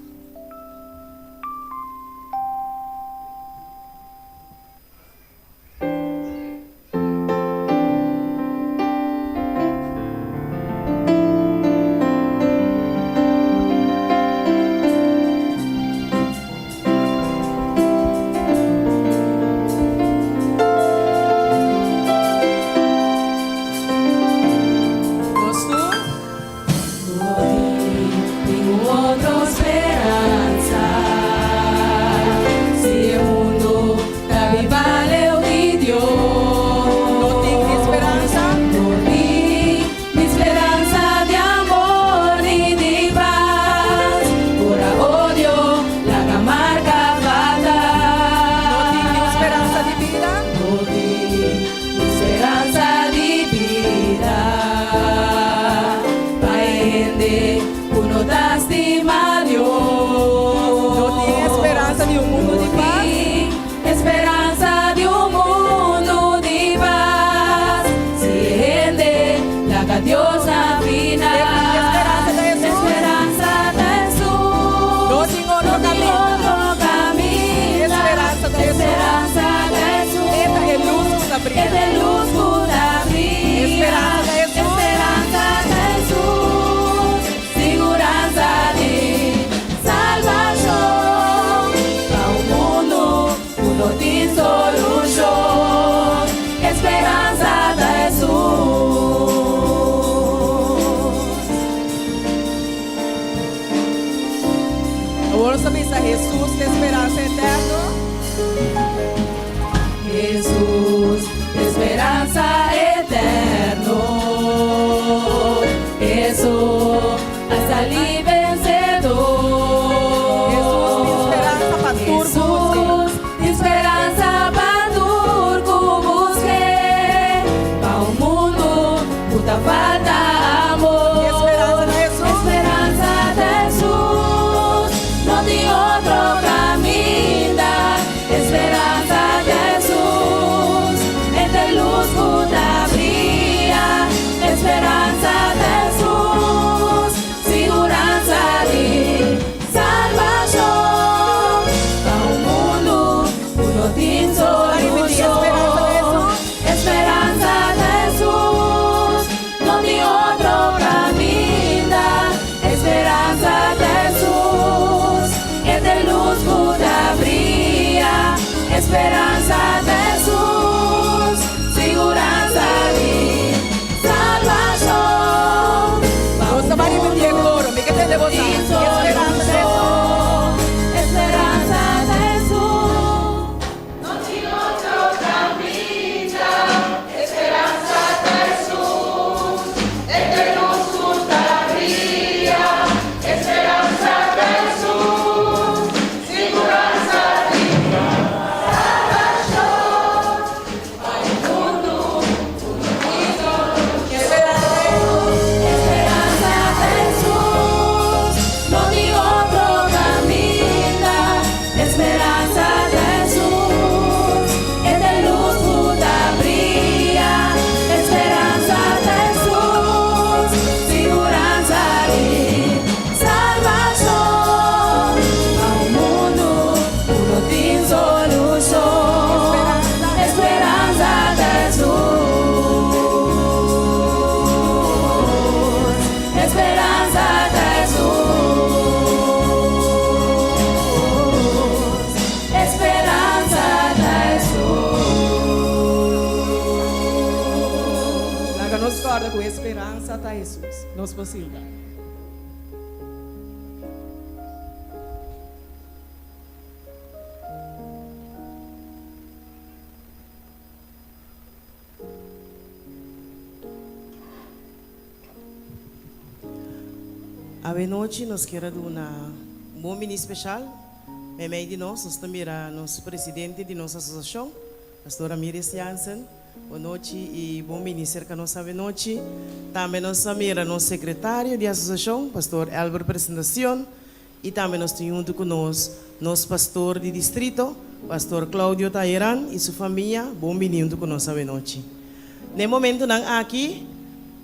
kanta Hesus ta e speransa eterno. Hesus ta e speransa eterno. Hesus a sali vensedor. Hesus ta speransa pa tur ku busk'é. Hesus ta speransa pa tur ku busk'é. Pa un mundu ku ta falta amor. Speransa ta Hesus. Speransa ta Hesus. No tin otro kaminda. Speransa ta Hesus. E ta lus ku ta bria. Speransa ta Hesus. Siguransa di salbashon. Pa un mundu ku no tin solushon. Speransa ta Hesus. No tin otro kaminda. Speransa ta Hesus. E ta lus ku ta bria. Speransa ta Hesus. Siguransa di salbashon. Nos ta bai ripití e koro. Mi ke tende boso. Speransa ta Hesus. Speransa ta Hesus. No tin otro kaminda, speransa ta Hesus. E ta lus ku ta bria, speransa ta Hesus. Siguransa di salbashon. Pa un mundu ku no tin solushon. Speransa ta Hesus. No tin otro kaminda. Speransa ta Hesus. E ta lus ku ta bria. Speransa ta Hesus. Siguransa di salbashon. Pa un mundu ku no tin solushon. Speransa ta Hesus. Speransa ta Hesus. Speransa ta Hesus. Laga nos kòrda ku speransa ta Hesus. Nos por sinta. Awenochi nos kier a duna un bon bini speshal meimei di nos. Nos ta mira nos presidente di nos asosiashon, Pastor Ramirez Jansen. Bon nochi i bon bini serka nos awenochi. Tambe nos ta mira nos sekretario di asosiashon, Pastor Elber Presentacion. I tambe nos tin huntu ku nos nos pastor di distrito, Pastor Claudio Tayeran i su famia. Bon bini huntu ku nos awenochi. Na e momentunan aki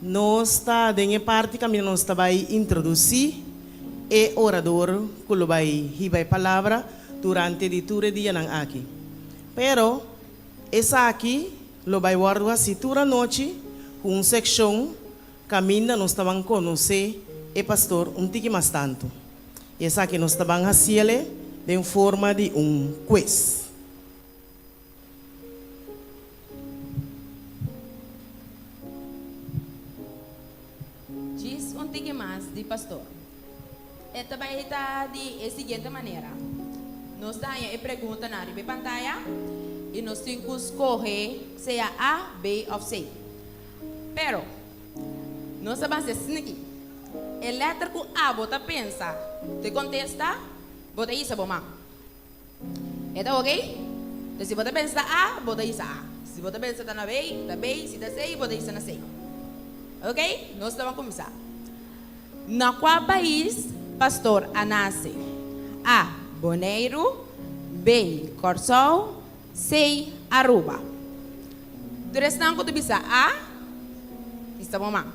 nos ta den e parti kaminda nos ta bai introdusí e orador ku lo bai hiba e palabra durante di tur e dianan aki. Pero esaki lo bai wòrdu hasí tur anochi ku un sekshon Kaminda nos ta ban konosé e pastor un tiki mas tantu. I esaki nos ta ban hasiele den forma di un quiz. Djis un tiki mas di pastor. E ta bai ta di e siguiente manera, Nos ta haña e preguntanan riba e pantaya i nos tin ku skohe sea A, B òf C. Pero, nos a basa esniki. E lèter ku abo ta pensa te kontesta, bo ta hisa bo man. E ta oke? Entonces, si bo ta pensa ta A, bo ta hisa A. Si bo ta pensa ta na B, ta B. Si ta C, bo ta hisa na C. Oke? Nos ta ban kuminsá. Na kua pais pastor a nase? A, Boneiru. B, Kòrsou. C, Aruba. Tur esnan ku ta bisa A, bisa bo man.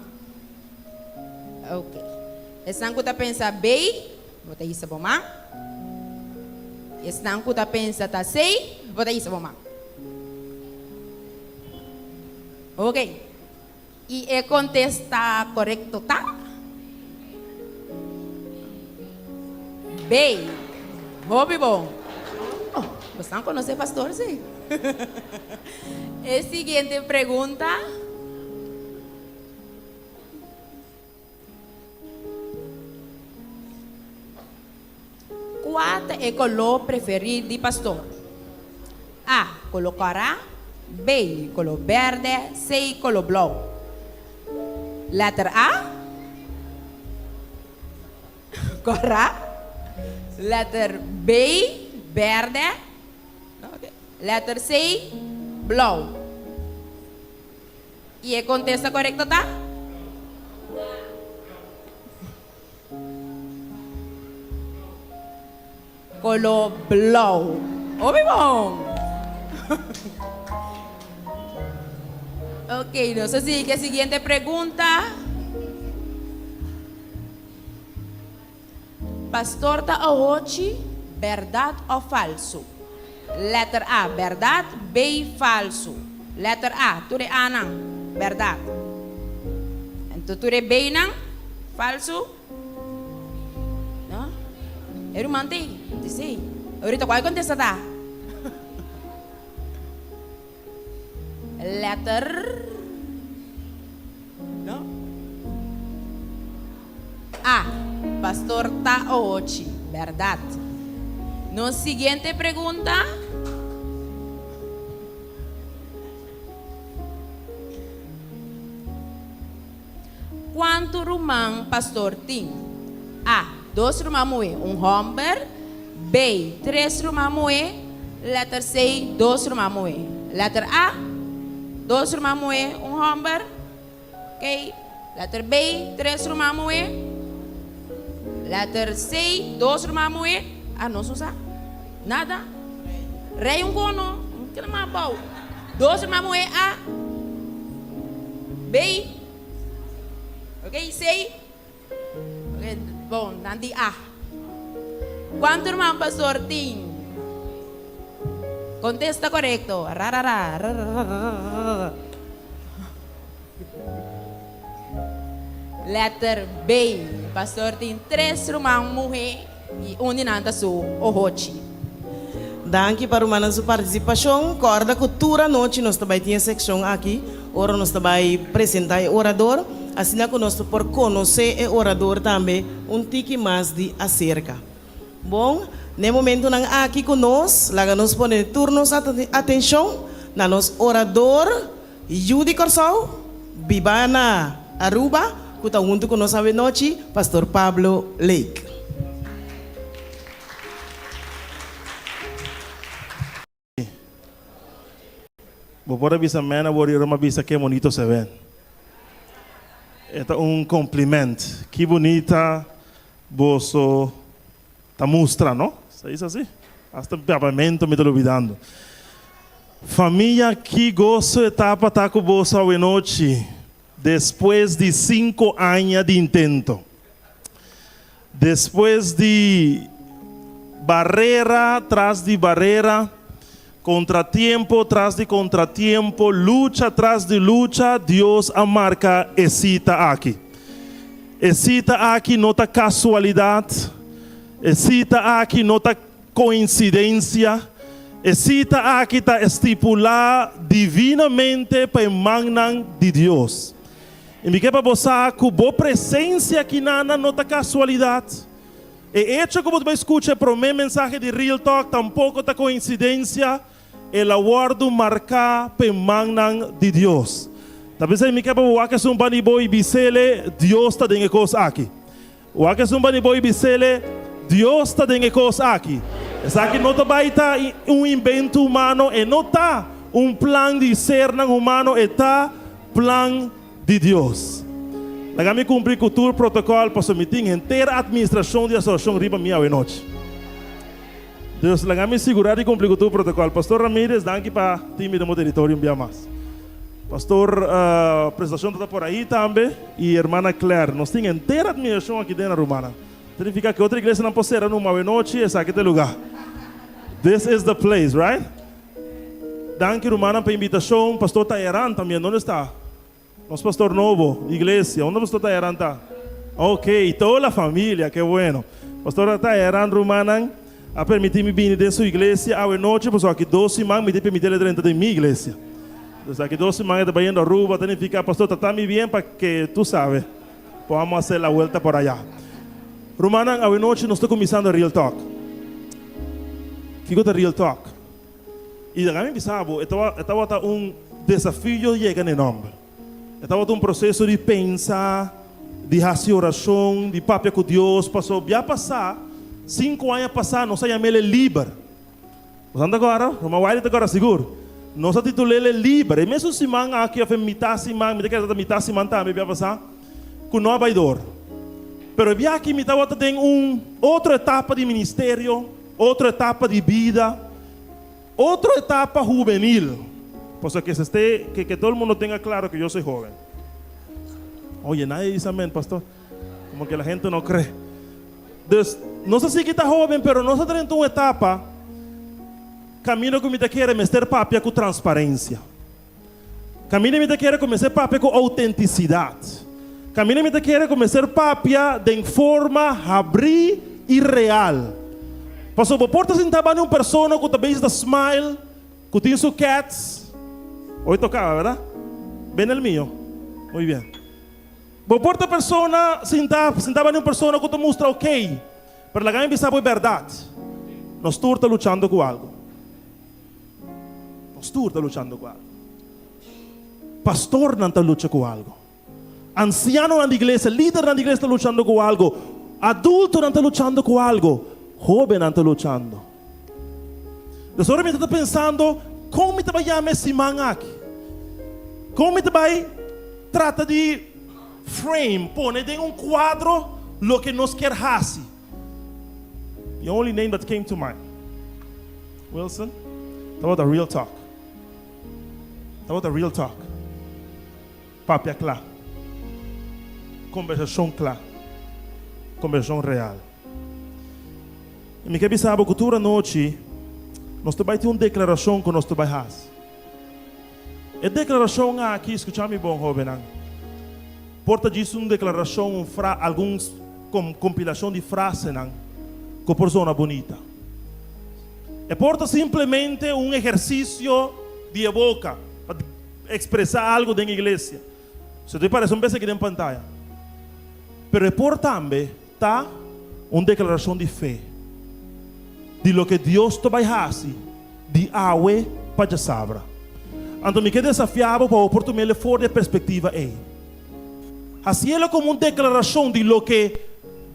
Ok. Esnan ku ta pensa B, bo ta hisa bo man. Esnan ku ta pensa ta C, bo ta hisa bo man. Ok. I e kontesta korekto ta? B. Hopi bon. Oh, bosan konosé pastor sí. E siguiente pregunta. Kua ta. ta e koló preferí di pastor? A, koló kòrá, B, koló bèrdè, C, koló blou. Lèter A, kòrá, lèter B, bèrdè, lèter C, blou. I e kontesta korekto ta? Koló blou. Hopi bon! Ok, nos a sigui ku e siguiente pregunta. Pastor ta ohochi, bèrdat òf falsu? Lèter A, bèrdat, B, falsu. Lèter A, tur e Anan, bèrdat. Anto tur e Bnan, falsu? No? E ruman t'ei, di si. Orita kual kontesta ta? Lèter. No? A, Pastor ta ohochi, bèrdat. Nos siguiente pregunta. Kuantu ruman pastor tin? A, Dos ruman muhé, un hòmber. B, Tres ruman muhé. Lèter C, Dos ruman muhé. Lèter A, Dos ruman muhé, un hòmber. Ok. Letter B, tres ruman muhé. Letter C, dos ruman muhé. Ah, nos no sa. Nada. Rei un kono. Kila mas abou. Dos ruman muhé A. B. Ok, C. Ok, bon, nan di A. Kuantu ruman pastor tin? Kontesta korekto. Rarara, rararararara. Letter B. Pastor tin tres ruman muhé i un di nan ta su ohochi. Danki pa rumannan su partisipashon. Kòrda ku tur anochi nos ta bai tin e sekshon aki ora nos ta bai presentá e orador, asina ku nos ta por konosé e orador tambe un tiki mas di aserka. Bon, n'e momentunan aki ku nos, laga nos pone tur nos atenshon na nos orador. Yu di Kòrsou, biba na Aruba, ku ta huntu ku nos awenochi, Pastor Pablo Lake. Bo por a bisa mèn awor i ora m'a bisa ke bonito se ven. E ta un compliment. Ki bunita boso ta mustra, no? Sa is asi? Hasta papiamento mi ta lubidando. Famia ki goso e ta pa ta ku boso awenochi despues di sinku aña di intento. Despues di barera tras di barera, kontratiempo tras di kontratiempo, lucha tras di lucha, Dios a marka e sita aki. E sita aki no ta kasualidat, e sita aki no ta Koinsidensia? E sita aki ta estipulá divinamente pa e mannan di Dios. I mi ke pa bo sa ku bo presensia akinan no ta kasualidat. E echo ku bo ta bai skucha e promé mensahe di Real Talk tampoko ta koinsidensia, el a wòrdu marká pa e mannan di Dios. Ta p'esei mi ke pa bo wak esun pan di bo i bis'ele, Dios ta den e kos aki. Wak esun pa di bo i bis'ele, Dios ta den e kos aki. Esaki no ta bai ta un invento humano, e no ta un plan di sernan humano, e ta plan di Dios. Laga mi kumpli ku tur protokòl pasobra mi tin henter atministrashon di asosiashon riba mi awenochi. Dus laga mi sigurá di kumpli ku tur protokòl. Pastor Ramirez, danki pa tin mi den bo teritorio un bia mas. Pastor Presentacion ta ta por ahí tambe y hermana Claire. Nos tin henter admiracion aki den Aruba. Significa cu otro iglesianan por cera numa awenochi, esaki ta e lugar. This is the place, right? Danki rumannan pa invitacion. Pastor Tayaran también, donde esta? Nos pastor nobo, iglesia. Unda pastor Tayaran ta? Ok, toda la familia, ke bueno. Pastor Tayaran rumannan a permiti mi bini den su iglesia awenochi pasobra aki dos siman mi ta permiti el drenta den mi iglesia. Entonces aki dos siman e ta bayendo Aruba, ta nifica pastor trata mi bien pa ke tu sabe podamos hacer la vuelta por allá. Rumannan awenochi nos ta cuminsando Real Talk. Kiko ta real talk? I laga mi bisa bo, e tabata un desafio yega na e nòmber. E tabata un proseso di pensa, di hasi orashon, di papia ku Dios, pasobra bia pasá, sinku aña pasá, nos a yam'el e liber. Boso ta kòrda? Ruman Wiley ta kòrda sigur. Nos a titul'el e liber. E mesun siman aki òf e mitá siman, mi ta kere tabata mitá siman tambe bia pasá, ku no a bai dor. Pero e bia aki mi tabata den un otro etapa di ministerio, otro etapa di bida, otro etapa hubenil. Pasobra ke se esté, ke ke todo el mundo tenga claro ke yo soy joven. Oye, nadie dice amén, pastor. Como que la gente no cree. Dus, nos a sigui ta hoben, pero nos a drenta un etapa kaminda ku mi ta kere mester papia ku transparensia. Kaminda mi ta kere ku mester papia ku outentisidat. Kaminda mi ta kere ku mester papia den forma habrí i real. Pasobra bo por ta sinta banda un persona ku ta bezig ta smile, ku tin su cats. Hoy tocaba, verdad? Ven el mío. Muy bien. Bo por ta persona sinta sinta banda un persona ku ta mustra ok, pero laga mi bisa bo e bèrdat, nos tur ta luchando ku algu. Nos tur ta luchando ku algu. Pastornan ta lucha ku algu. Ansianonan di iglesia, lidernan di iglesia ta luchando ku algu. Adultonan ta luchando ku algu. Hóbennan ta luchando. Dus ora mi ta pensando, kon mi ta bai yama e siman aki? Kon mi ta bai trata di frame, pone den un kuadro loke nos kier hasi? The only name that came to mind, Wilson, tabata Real Talk. Tabata Real Talk. Papia kla. Kombersashon kla. Kombersashon real. I mi ke bisa bo ku tur anochi nos ta bai tin un deklarashon ku nos ta bai hasi. E deklarashon aki, skucha mi bon hóbennan, por ta djis un deklarashon, un fra, algun kompilashon di frasenan ku por zona bunita. E por ta simplemente un ehersisio di e boka pa ekspresá algu den iglesia. So ta parese un bes aki den pantaya. Pero e por tambe ta un deklarashon di fe di loke Dios ta bai hasi di awe pa djasabra. Anto mi ke desafiá bo pa bo por tuma el for di e perspektiva ei. Hasiel komo un deklarashon di loke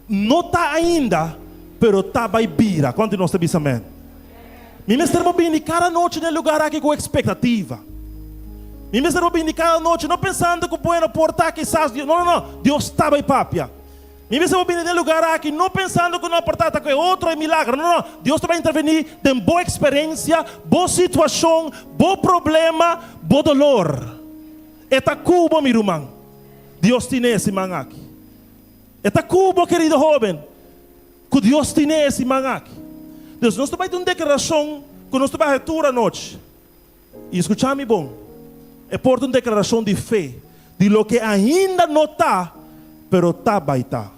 no ta ainda, pero ta bai bira. Kuantu di nos ta bisa amèn? Mi mester bo bini kada nochi na e lugar aki ku ekspektativa. Mi mester bo bini kada nochi no pensando ku bueno por ta kisas Dios, no no no, Dios ta bai papia. Mi mester bo bini den e lugar aki no pensando ku no por ta ta ku e otro e milagro, no no, Dios ta bai intervení den bo eksperensia, bo situashon, bo problema, bo dolor. E ta ku bo, mi ruman. Dios tine e siman aki. E ta ku bo, kerido hoben, ku Dios tine e siman aki. Dus nos ta bai den un deklarashon ku nos ta bai haci tur anochi. I skucha mi bon, e por ta un deklarashon di fe di loke ainda no ta, pero ta bai ta.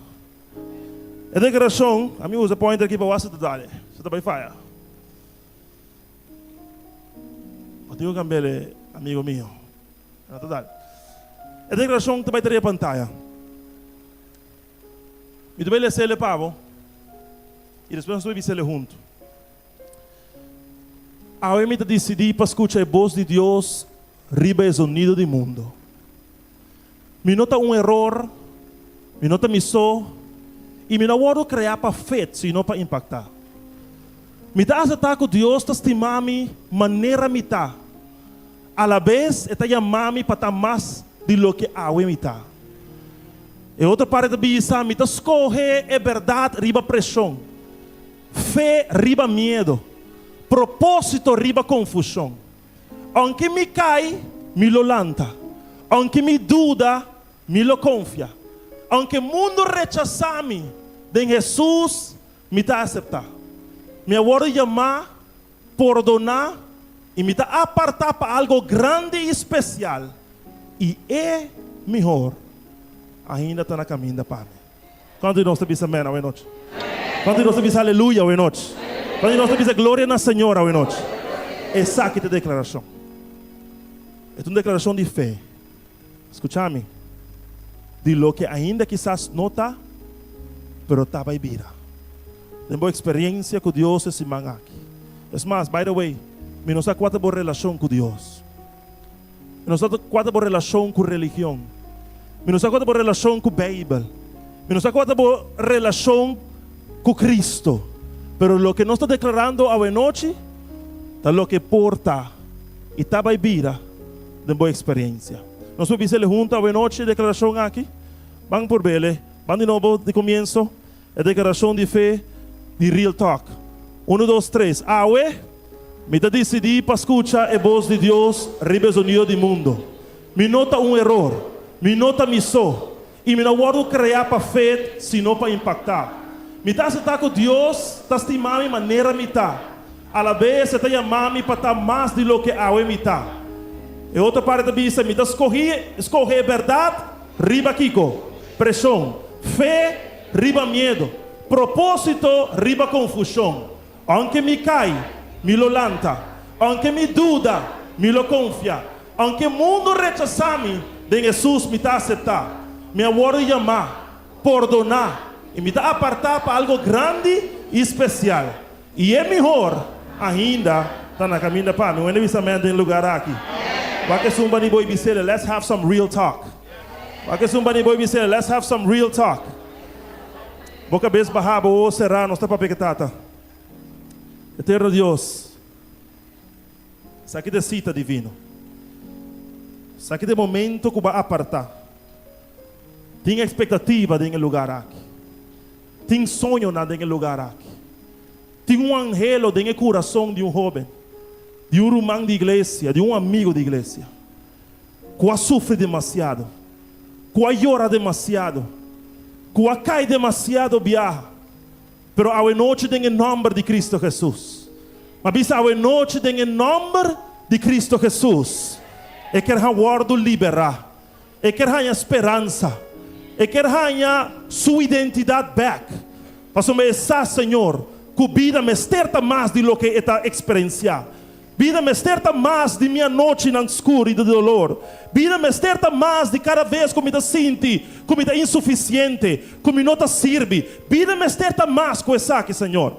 E deklarashon, ami usa pointer aki pa wak si ta dale, si ta bai faya. Bo tin ku kambi'el, amigo mio. No ta dal. E deklarashon ta bai ta riba pantaya. Mi ta bai les'el pa bo i despues nos ta bai bis'el huntu. Awe mi ta disidí pa skucha e bos di Dios riba e zonido di mundo. Mi no ta un eror, mi no ta mi so, i mi no a wòrdu kreá pa fit, sino pa impaktá. Mi ta aseptá ku Dios ta stima mi manera mi ta. Alabes e ta yama mi pa ta mas di loke awe mi ta. E otro parti ta bisa, Mi ta skohe e bèrdat riba preshon, fe riba miedu, propósito riba konfushon. Aunke mi kai, mi lo lanta. Aunke mi duda, mi lo konfia. Aunke mundu rechasá mi, den Hesus mi ta aseptá. Mi a wòrdu yamá, pordoná i mi ta apartá pa algo grandi i spesial, i e mihor ainda ta na kaminda pa mi. Kuantu di nos ta bisa amèn awenochi? Kuantu di nos ta bisa aleluya awenochi? Kuantu di nos ta bisa gloria na Señor awenochi? Esaki ta e deklarashon. E ta un deklarashon di fe. Skucha mi. Di loke ainda kisas no ta, pero ta bai bira. Den bo eksperensia ku Dios e siman aki. Es mas, by the way, mi no sa kua ta bo relashon ku Dios. Mi no sa kua ta bo relashon ku religion. Mi no sa kua ta bo relashon ku Beibel. Mi no sa kua ta bo relashon ku Cristo. Pero loke nos ta deklarando awenochi ta loke por ta i ta bai bira den bo eksperensia. Nos por bisa el huntu awenochi e deklarashon aki? Ban por bele. Ban di nobo di komienso. E deklarashon di fe di Real Talk. Unu, dos, tres. Awe, mi ta disidí pa skucha e bos di Dios riba e zonido di mundo. Mi no ta un eror. Mi no ta mi so. I mi no a wòrdu kreá pa fet, sino pa impaktá. Mi ta asetá ku Dios ta stima mi manera mi ta. Alabes e ta yama mi pa ta mas di loke awe mi ta. E otro parti ta bisa, Mi ta skohí, skohe e bèrdat riba kiko? Preshon. Fe riba miedu. Propósito riba konfushon. Aunke mi kai, mi lo lanta. Aunke mi duda, mi lo konfia. Aunke mundu rechasá mi, den Hesus mi ta aseptá. Mi a wòrdu yamá, pordoná, i mi ta apartá pa algu grandi i spesial. I e mihor ainda ta na kaminda pa mi. Wende bisa amèn den lugar aki. Wak esun bani bo i bis'é, Let's have some real talk. Wak esun bani bo i bis'é, Let's have some real talk. Bo kabes bahá, bo wowo será, nos ta papia ku Tata. Eterno Dios, esaki ta e sita divino. Esaki ta e momento ku bo a apartá. Tin ekspektativa den e lugar aki. Tin soñonan den e lugar aki. Tin un anhelo den e kurason di un hóben, di un ruman di iglesia, di un amigu di iglesia, ku a sufri demasiado, ku a yora demasiado, ku a kai demasiado biaha. Pero awenochi den e nòmber di Kristu Hesus, mi a bisa awenochi den e nòmber di Kristu Hesus, e ker a wòrdu liberá. E ker haña speransa. E ker haña su identidat bèk. Pasobra e sa, Señor, ku bida mester ta mas di loke e ta eksperensiá. Bida mester ta mas di mi anochinan skur i di dolor. Bida mester ta mas di kada bes ku mi ta sinti ku mi ta insufisiente, ku mi no ta sirbi. Bida mester ta mas ku esaki, Señor.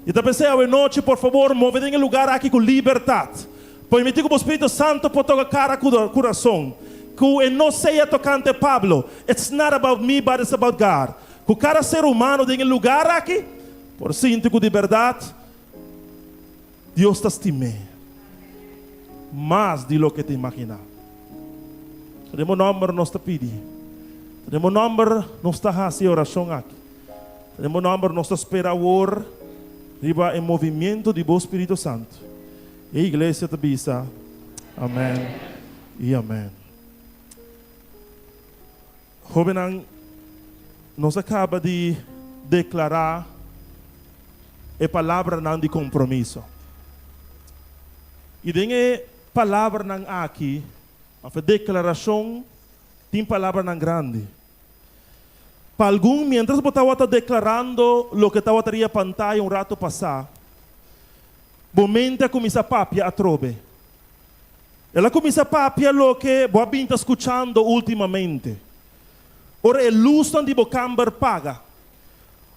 I ta p'esei awenochi, por fabor, move den e lugar aki ku libertat. Permití ku bo Spiritu Santu por toka kada kurason. Ku e no sea tokante Pablo, It's not about me but it's about God. Ku kada ser humano den e lugar aki por sinti ku di bèrdat Dios ta stim'é mas di loke ta imaginá. Ta den bo nòmber nos ta pidi. Ta den bo nòmber nos ta hasi e orashon aki. Ta den bo nòmber nos ta spera awor riba e movimiento di bo Spiritu Santu. E iglesia ta bisa, Amèn i amèn. Hóbennan, nos a kaba di deklará e palabranan di kompromiso. I den e palabranan aki, òf e deklarashon, tin palabranan grandi. Pa algun, miéntras bo tabata deklarando loke tabata riba pantaya un ratu pasá, Bo mente a kuminsá papia atrobe. El a kuminsá papia loke bo a bin ta skuchando últimamente. Ora e lusnan di bo kamber paga.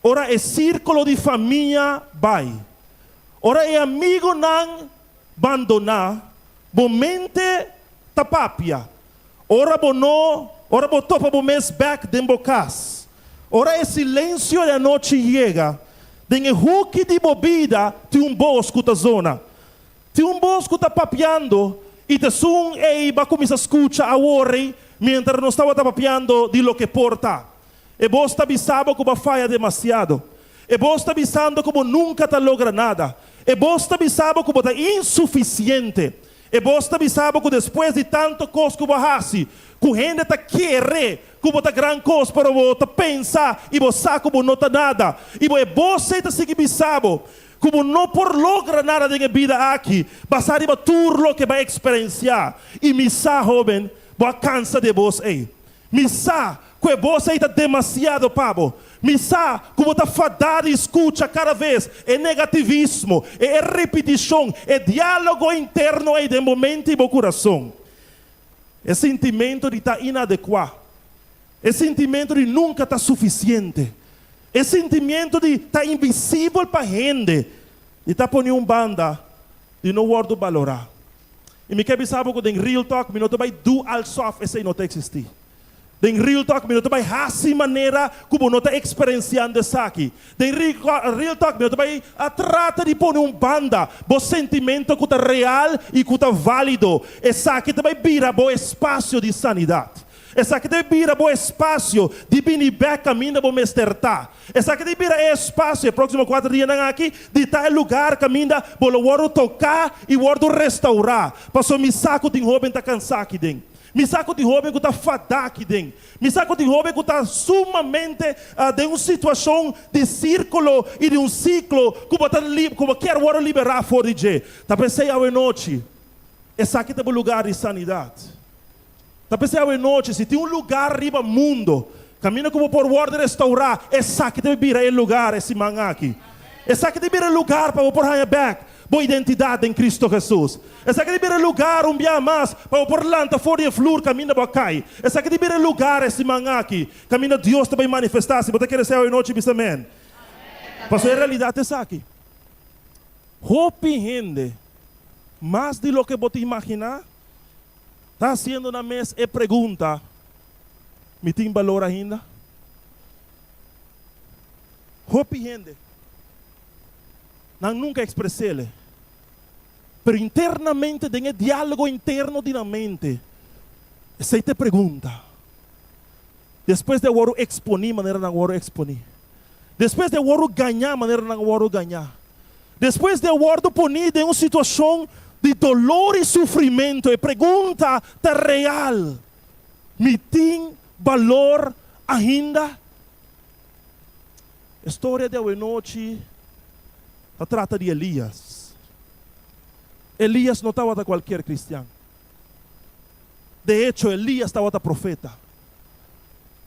Ora e sírkulo di famia bai. Ora e amigunan bandoná, bo mente ta papia. Ora bo no, ora bo topa bo mes bèk den bo kas. Ora e silensio di anochi yega, den e huki di bo bida tin un bos ku ta zona. Tin un bos ku ta papiando i ta esun ei bo a kuminsá skucha awor ei miéntras nos tabata papiando di loke por ta. E bos ta bisa bo ku bo a faya demasiado. E bos ta bisando ku bo nunka ta logra nada. E bos ta bisa bo ku bo ta insufisiente. E bos ta bisa bo ku despues di tantu kos ku bo a hasi, ku hende ta kere ku bo ta gran kos, pero bo ta pensa i bo sa ku bo no ta nada. I bo e bos ei ta sigui bisa bo ku bo no por logra nada den e bida aki basá riba tur loke bo a eksperensiá. I mi sa, hóben, bo a kansa di e bos ei. Mi sa ku e bos ei ta demasiado pa bo. Mi sa ku bo ta fadá di skucha kada bes e negativismo, e e ripitishon, e diálogo interno ei den bo mente i bo kurason. E sintimentu di ta inadekuá, e sintimentu di nunka ta sufisiente, e sintimientu di ta invisibel pa hende, di ta pone un banda. di no wòrdu balorá. I mi ke bisa bo ku den Real Talk mi no ta bai do alsof esei no ta eksistí. Den Real Talk mi no ta bai hasi manera ku bo no ta eksperensiando esaki. Den Real Talk mi no ta bai a trata di pone un banda bo sentimento ku ta real i ku ta válido. Esaki ta bai bira bo espasio di sanidat. Esaki ta bai bira bo espasio di bini bèk kaminda bo mester ta. Esaki ta bira e espasio e próksimo kuater dianan aki di ta e lugar kaminda bo lo wòrdu toká i wòrdu restourá. Pasobra mi sa ku tin hóben ta kansá aki den. Mi sa ku tin hóben ku ta fadá aki den. Mi sa ku tin hóben ku ta sumamente den un situashon di sírkulo i di un siklo ku bo ta ku bo kier wòrdu liberá for di dje. Ta p'esei awenochi esaki ta bo lugar di sanidat. Ta p'esei awenochi si tin un lugar riba mundo kaminda ku bo por wòrdu restourá, esaki ta bira e lugar e siman aki. Esaki ta bira e lugar pa bo por haña bèk bo identidat den Kristu Hesus. Esaki ta bira e lugar un biaha mas pa bo por lanta for di e flur kaminda bo a kai. Esaki ta bira e lugar e siman aki kaminda Dios ta bai manifestá. Si bo ta kere esei awenochi bisa amèn. Pasobra e realidat ta esaki, Hopi hende, mas di loke bo ta imaginá, Ta hasiendo nan mes e pregunta, Mi tin balor ainda? Hopi hende, nan nunka ekspres'el, pero internamente den e diálogo interno di nan mente, esei ta e pregunta. Despues di a wòrdu eksponí manera nan a wòrdu eksponí, despues di a wòrdu gañá manera nan a wòrdu gañá, despues di a wòrdu poní den un situashon di dolor i sufrimentu, e pregunta ta real, Mi tin balor ainda? E storia di awenochi ta trata di Elias. Elias no tabata kualkier kristian. De echo, Elías tabata profeta.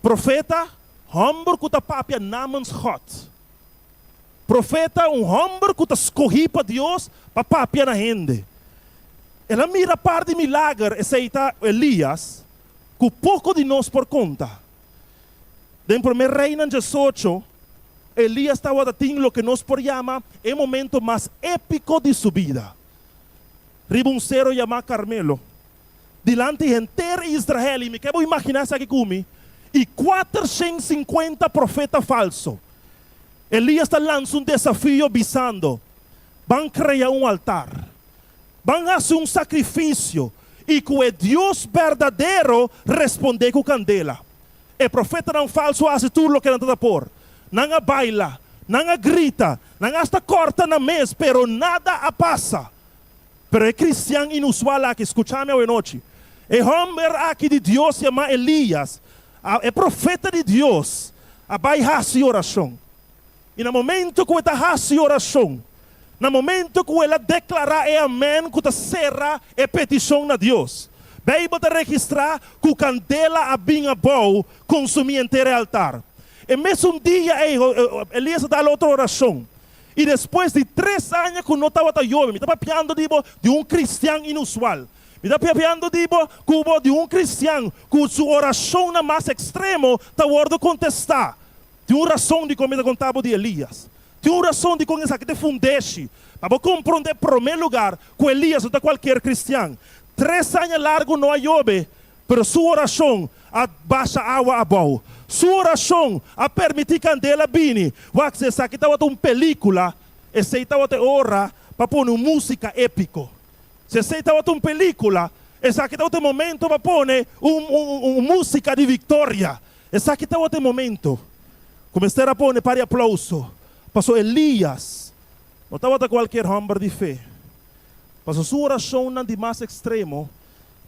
Profeta, hòmber ku ta papia namens God. Profeta, un hòmber ku ta skohí pa Dios pa papia na hende. El a mira par di milager, esei ta Elías, ku poko di nos por konta. Den Promé Reinan diesocho, Elías tabata tin loke nos por yama e momento mas épiko di su bida. Riba un sero yamá Karmelo, dilanti henter Israel, i mi ke bo imaginá esaki ku mi, i kuatershen sinkuenta profeta falso. Elías ta lansa un desafio bisando, Ban krea un altar, ban hasi un sakrifisio, i ku e Dios berdadero respondé ku kandela. E profetanan falso a hasi tur loke nan ta ta por. Nan a baila, nan a grita, nan asta kòrta nan mes, pero nada a pasa. Pero e cristian inusual aki, scucha mi awenochi, e homber aki di Dios yamá Elias, a, e profeta di Dios, a bai haci oracion. I na momento cu e ta haci oracion, na momento cu el a declara e amen cu ta cera e peticion na Dios, Bijbel ta registra cu candela a bin abou consumi henter e altar. E mesun dia ei, Elias a dal otro oracion. I despues di tres aña ku no tabata yobe, mi ta papiando di bo di un kristian inusual. Mi ta papiando di bo ku bo di un kristian ku su orashonnan mas ekstremo ta wòrdu kontestá. Tin un rason dikon mi ta konta bo di Elias. Tin un rason dikon esaki ta e fundeshi pa bo komprondé promé lugar ku Elias no ta kualkier kristian. Tres aña largu no a yobe, Pero su orashon a basha awa abou. Su orashon a permití kandela bini. Wak, si esaki tabata un pelíkula, esei tabata e ora pa pone un músika épiko. Si esei tabata un pelíkula, esaki tabata e momento pa pone un un músika di viktoria. Esaki tabata e momento ku mester a pone par di aplouso, pasobra Elias no tabata kualkier hòmber di fe. Pasobra su orashonnan di mas ekstremo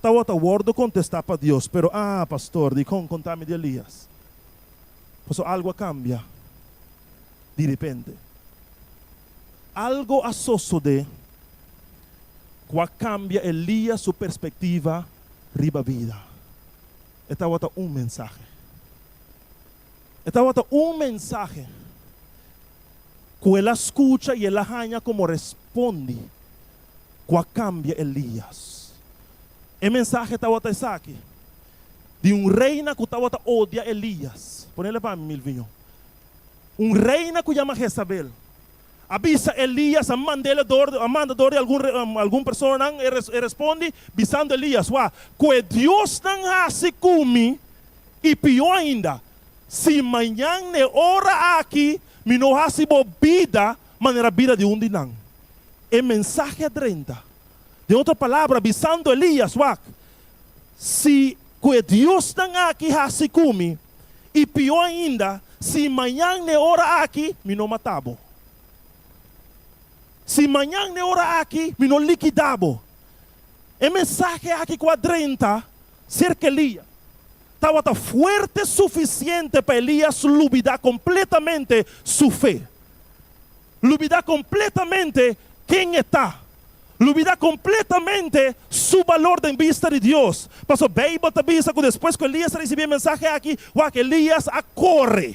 Tawata wordo contesta pa Dios, pero ah, pastor, dicon conta mi di Elias? Paso algo a cambia di repente. Algo a sosode cu a cambia Elias su perspectiva riba bida. E tawata un mensahe. E tawata un mensahe cu el a scucha y el a haña como respondi. ku a kambia Elias. E mensahe tabata esaki, di un reina ku tabata odia Elias. Ponele pa mi, Milvinho. Un reina ku yama Jezabel. A bisa Elias, a mand'é dor, a manda dor di algun, algun personanan, e e respondi, bisando Elias, Wak, ku e diosnan hasi ku mi, i pió ainda, si mañan n'e ora aki mi no hasi bo bida manera bida di un di nan. E mensahe a drenta. Den otro palabra, bisando Elias, Wak, si ku e diosnan aki hasi ku mi, I pió ainda, si mañan n'e ora aki mi no mata bo. Si mañan n'e ora aki mi no likidá bo. E mensahe aki ku a drenta serka Elías tabata fuerte sufisiente pa Elías lubidá kompletamente su fe. Lubidá kompletamente ken e ta. Lubidá kompletamente su balor den bista di Dios. Pasobra Beibel ta bisa ku despues ku Elías a risibí e mensahe aki, wak, Elías a kore.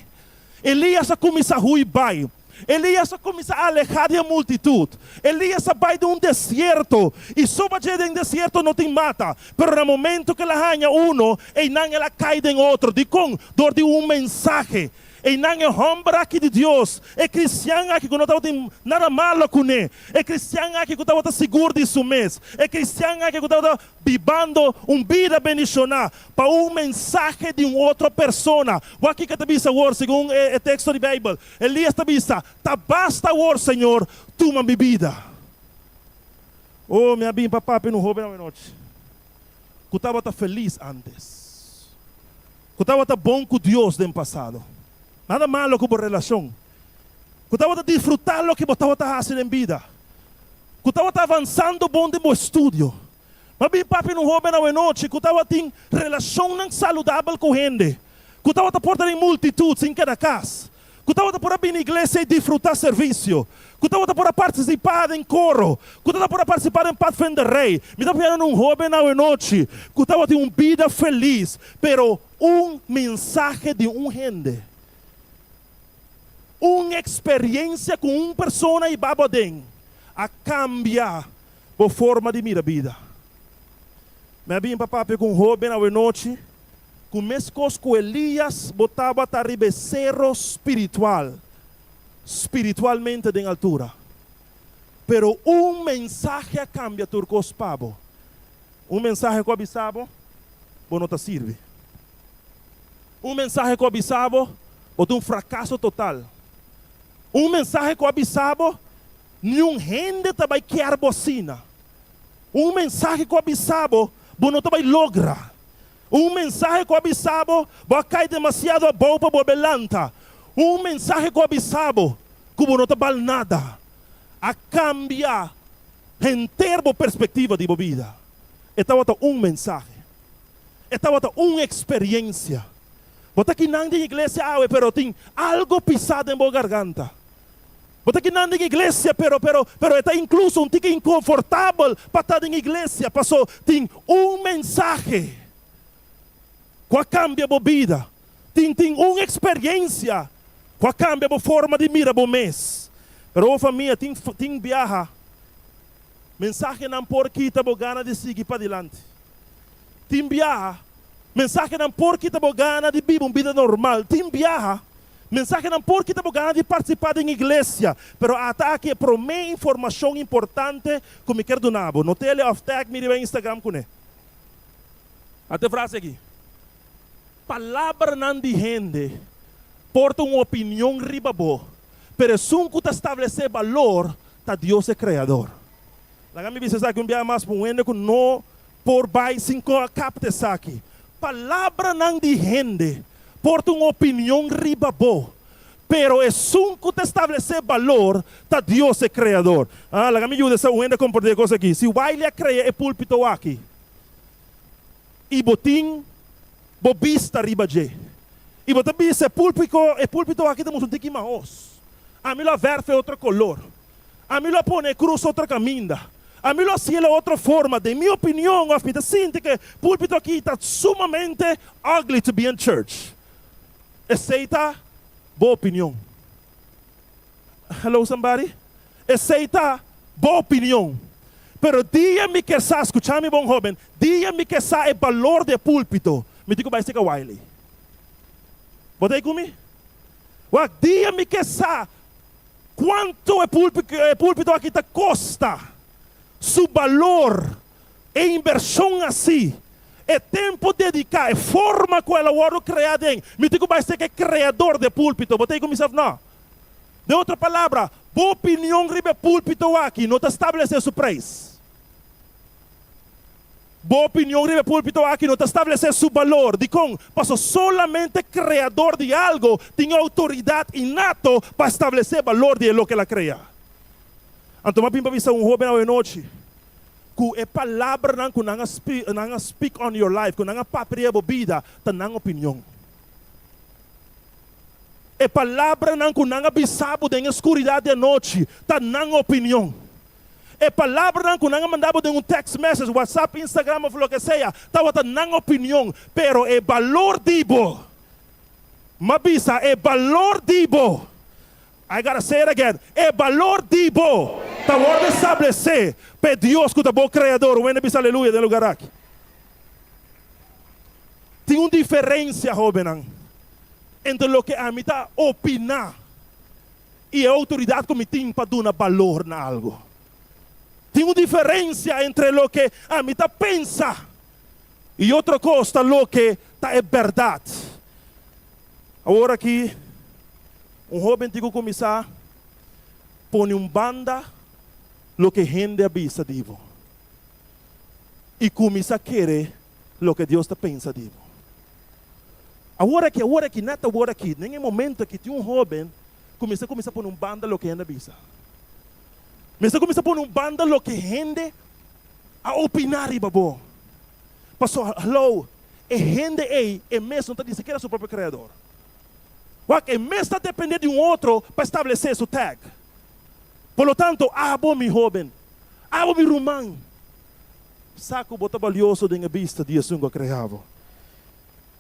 Elías a kuminsá hui bai. Elías a kuminsá alehá di e multitut. Elías a bai den un desierto, i soba dje den desierto no tin mata. Pero na momento ku el a haña uno, einan el a kai den otro. Dikon? Dor di un mensahe. Einan e hòmber aki di Dios, e kristian aki ku no tabatin nada malo kuné, e kristian aki ku tabata sigur di su mes, e kristian aki ku tabata bibando un bida bendishoná pa un mensahe di un otro persona. Wak kiko e ta bisa awor segun e teksto di Beibel. Elias ta bisa, Ta basta awor, Señor, tuma mi bida. Oh, mi a bin pa papia un hóben awenochi ku tabata felis ántes. Ku tabata bon ku Dios den pasado. Nada malo ku bo relashon. Ku tabata disfrutá loke bo tabata hasi den bida. Ku tabata avansando bon den bo estudio. M'a bin papia un hóben awenochi ku tabatin relashonnan saludabel ku hende. Ku tabata por ta den multitut sin keda kas. Ku tabata por a bini iglesia i disfrutá servisio. Ku tabata por a partisipá den koro. Ku tabata por a partisipá den patvenderij. Mi ta papia na un hóben awenochi ku tabatin un bida felis, pero un mensahe di un hende, un eksperensia ku un persona i babo aden a kambia bo forma di mira bida. Mi a bin pa papia ku un hóben awenochi. Ku meskos ku Elias bo tabata riba e sero spiritual, spiritualmente den altura. Pero un mensahe a kambia tur kos pa bo. Un mensahe ku a bisa bo, bo no ta sirbi. Un mensahe ku a bisa bo, bo ta un frakaso total. Un mensahe ku a bisa bo, niun hende ta bai kier bo asina. Un mensahe ku a bisa bo, bo no ta bai logra. Un mensahe ku a bisa bo, bo a kai demasiado abou pa bolbe lanta. Un mensahe ku a bisa bo ku bo no ta bal nada, a kambia henter bo perspektiva di bo bida. E tabata un mensahe. E tabata un eksperiensia. Bo ta kinan den iglesia awe pero tin algo pisá den bo garganta. Bo ta kinan den iglesia, pero, pero, pero e ta inkluso un tiki inkonfortabel pa ta den iglesia, paso tin un mensahe ku a kambia bo bida. Tin, tin un eksperiencia ku a kambia bo forma di mira bo mes. Pero bo famia tin, tin biaha, mensahenan por kita bo gana di sigui padilanti. Tin biaha, mensahenan por kita bo gana di biba un bida normal. Tin biaha, Mensahenan por kita bo gana di partisipá den iglesia, pero ata aki e promé informashon importante ku mi kier duna bo. Not'e òf tag mi riba Instagram kuné. Ata e frase aki, Palabranan di hende por ta un opinion riba bo, pero esun ku ta establesé balor ta Dios e Kreador. Laga mi bisa esaki un biaha mas pa un hende ku no por bai sin kapta esaki. Palabranan di hende por ta un opinion riba bo, pero esun ku ta establesé balor ta Dios e Kreador. Ah, laga mi yuda esa un hende komprendé e kos aki. Si Wiley a krea e púlpito aki i bo tin bo bista riba dje i bo ta bisa e púlpiko, e púlpito aki ta mustra un tiki mahos, ami lo a vèrf e otro kolor. Ami lo a pone e krus otro kaminda. Ami lo a hasiel e otro forma. Den mi opinion, òf mi ta sinti ku e púlpito aki ta sumamente ugly to be in church. Esei ta bo opinion. Hello somebody? Esei ta bo opinion. Pero dia mi ke sa, skucha mi bon hóben, dia mi ke sa e balor di e púlpito, mi tin ku bai seka Wiley. Bo ta ei ku mi? Wak, dia mi ke sa. Kuantu e púlpito aki ta kosta, su balor, e invershon hasí, e tempu dediká, e forma ku el a wòrdu kreá den, mi tin ku bai ser ku e kreador di e púlpito. Bo ta ei ku mi sef? Nò. Den otro palabra, bo opinion riba e púlpito aki no ta establesé su preis. Bo opinion riba e púlpito aki no ta establesé su balor. Dikon? Pasobra solamente Kreador di algu tin e outoridat innato pa establesé balor di e loke el a krea. Anto mi a bin pa bisa un hóben awenochi ku e palabranan ku nan a nan a speak on your life, ku nan a papia riba bo bida, ta nan opinion. E palabranan ku nan a bisa bo den e skuridat di anochi ta nan opinion. E palabranan ku nan a manda bo den un text message, WhatsApp, Instagram òf loke sea, tabata nan opinion, pero e balor di bo, m'a bisa, e balor di bo, I gotta say it again, e balor di bo ta wòrdu establesé pa e Dios ku ta bo Kreador. Wende bisa aleluya den e lugar aki. Tin un diferensia, hóbennan, entre loke ami ta opiná i e outoridat ku mi tin pa duna balor na algu. Tin un diferensia entre loke ami ta pensa i otro kos ta loke ta e bèrdat. Awor aki, un hóben tin ku kuminsá pone un banda loke hende a bisa di bo i kuminsá kere loke Dios ta pensa di bo. Awor aki, awor aki, nèt awor aki, den e momento aki tin un hóben ku mester kuminsá pone un banda loke hende a bisa. Mester kuminsá pone un banda loke hende a opiná riba bo. Pasobra, hallo, e hende ei, e mes no ta ni sikiera su propio kreador. Wak, e mes ta dependé di un otro pa establesé su tag. Por lo tanto, abo, mi hóben, abo, mi ruman, sa ku bo ta balioso den e bista di esun ku a krea bo.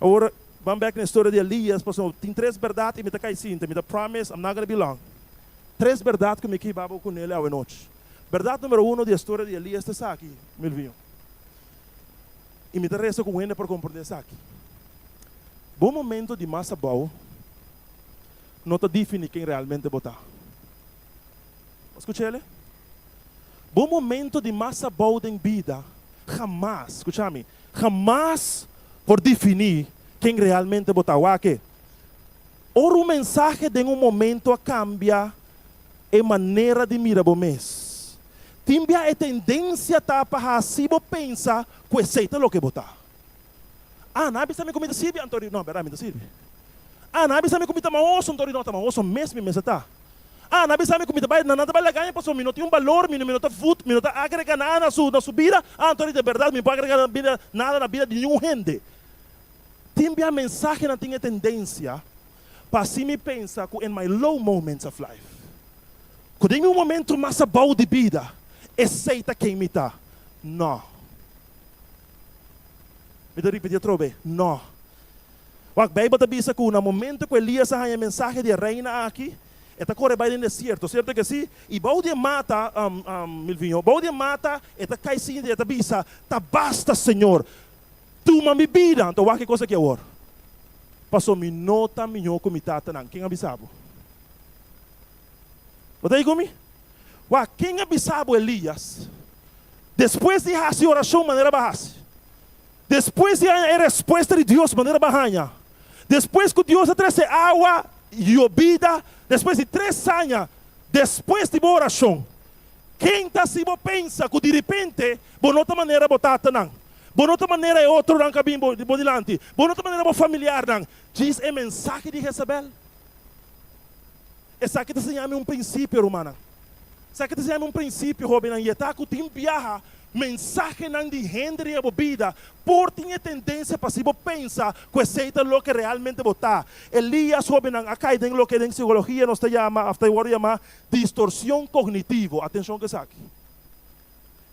Awor, ban bek na e storia di Elias, pasobra tin tres bèrdat i mi ta kai sinta. Mi ta promise, I'm not gonna be long. Tres bèrdat ku mi ke hiba bo ku nel awenochi. Bèrdat numero uno di e storia di Elias ta esaki, Milvinho. I mi ta resa ku hende por komprendé esaki. Bo momento di mas abou no ta definí ken realmente bo ta. Bo skuch'el? Bo momento di mas abou den bida hamas, skucha mi, hamas por definí ken realmente bo ta. Wak e. Ora un mensahe den un momento a kambia e manera di mira bo mes, tin bia e tendensia ta pa hasi bo pensa ku esei ta loke bo ta. Ah, nan a bisa mi ku mi ta sirbi, anto no, bèrdat mi ta sirbi. Ah, nan a bisa mi ku mi ta maoso, anto no, ta maoso mes mi mester ta. Ah, nan a bisa mi ku mi ta bai, nan ta bai laga mi pasobra mi no tin un balor, mi no mi no ta vut, mi no ta agrega nada na su na su bida. Ah, anto di bèrdat mi no por agrega na bida nada na bida di ningun hende. Tin bia mensahenan tin e tendensia pa hasi mi pensa ku in my low moments of life, ku den mi momento mas abou di bida, esei ta ken mi ta. No. Mi ta ripití atrobe, No. Wak, Beibel ta bisa ku na momento ku Elias a haña e mensahe di e reina aki, e ta kore bai den desierto, sierto ke si? I bou di e mata, Milvinho, bou di e mata e ta kai sinti, e ta bisa, Ta basta, Señor, tuma mi bida. Anto wak e kos aki awor, pasobra mi no ta mihó ku mi tatanan. Ken a bisa bo? Bo ta ei ku mi? Wak, ken a bisa bo, Elias, despues di hasi orashon manera bo a hasi? Despues di haña e respuesta di Dios manera bo a haña, despues ku Dios a trese awa yobida despues di tres aña despues di bo orashon, ken ta si bo pensa ku diripente bo no ta manera bo tatanan, bo no ta manera e otronan ku a bin bo dilanti, bo no ta manera bo familiarnan? Djis e mensahe di Jezabel. Esaki ta siña mi un prinsipio, rumannan. Esaki ta siña mi un prinsipio, hóbennan, i e ta ku tin biaha mensahenan di hende riba bo bida por tin e tendensia pa si bo pensa ku esei ta loke realmente bo ta. Elias, hóbennan, a kai den loke den psikologia nos ta yama òf ta wòrdu yamá distorsion kognitivo. Atenshon ku esaki.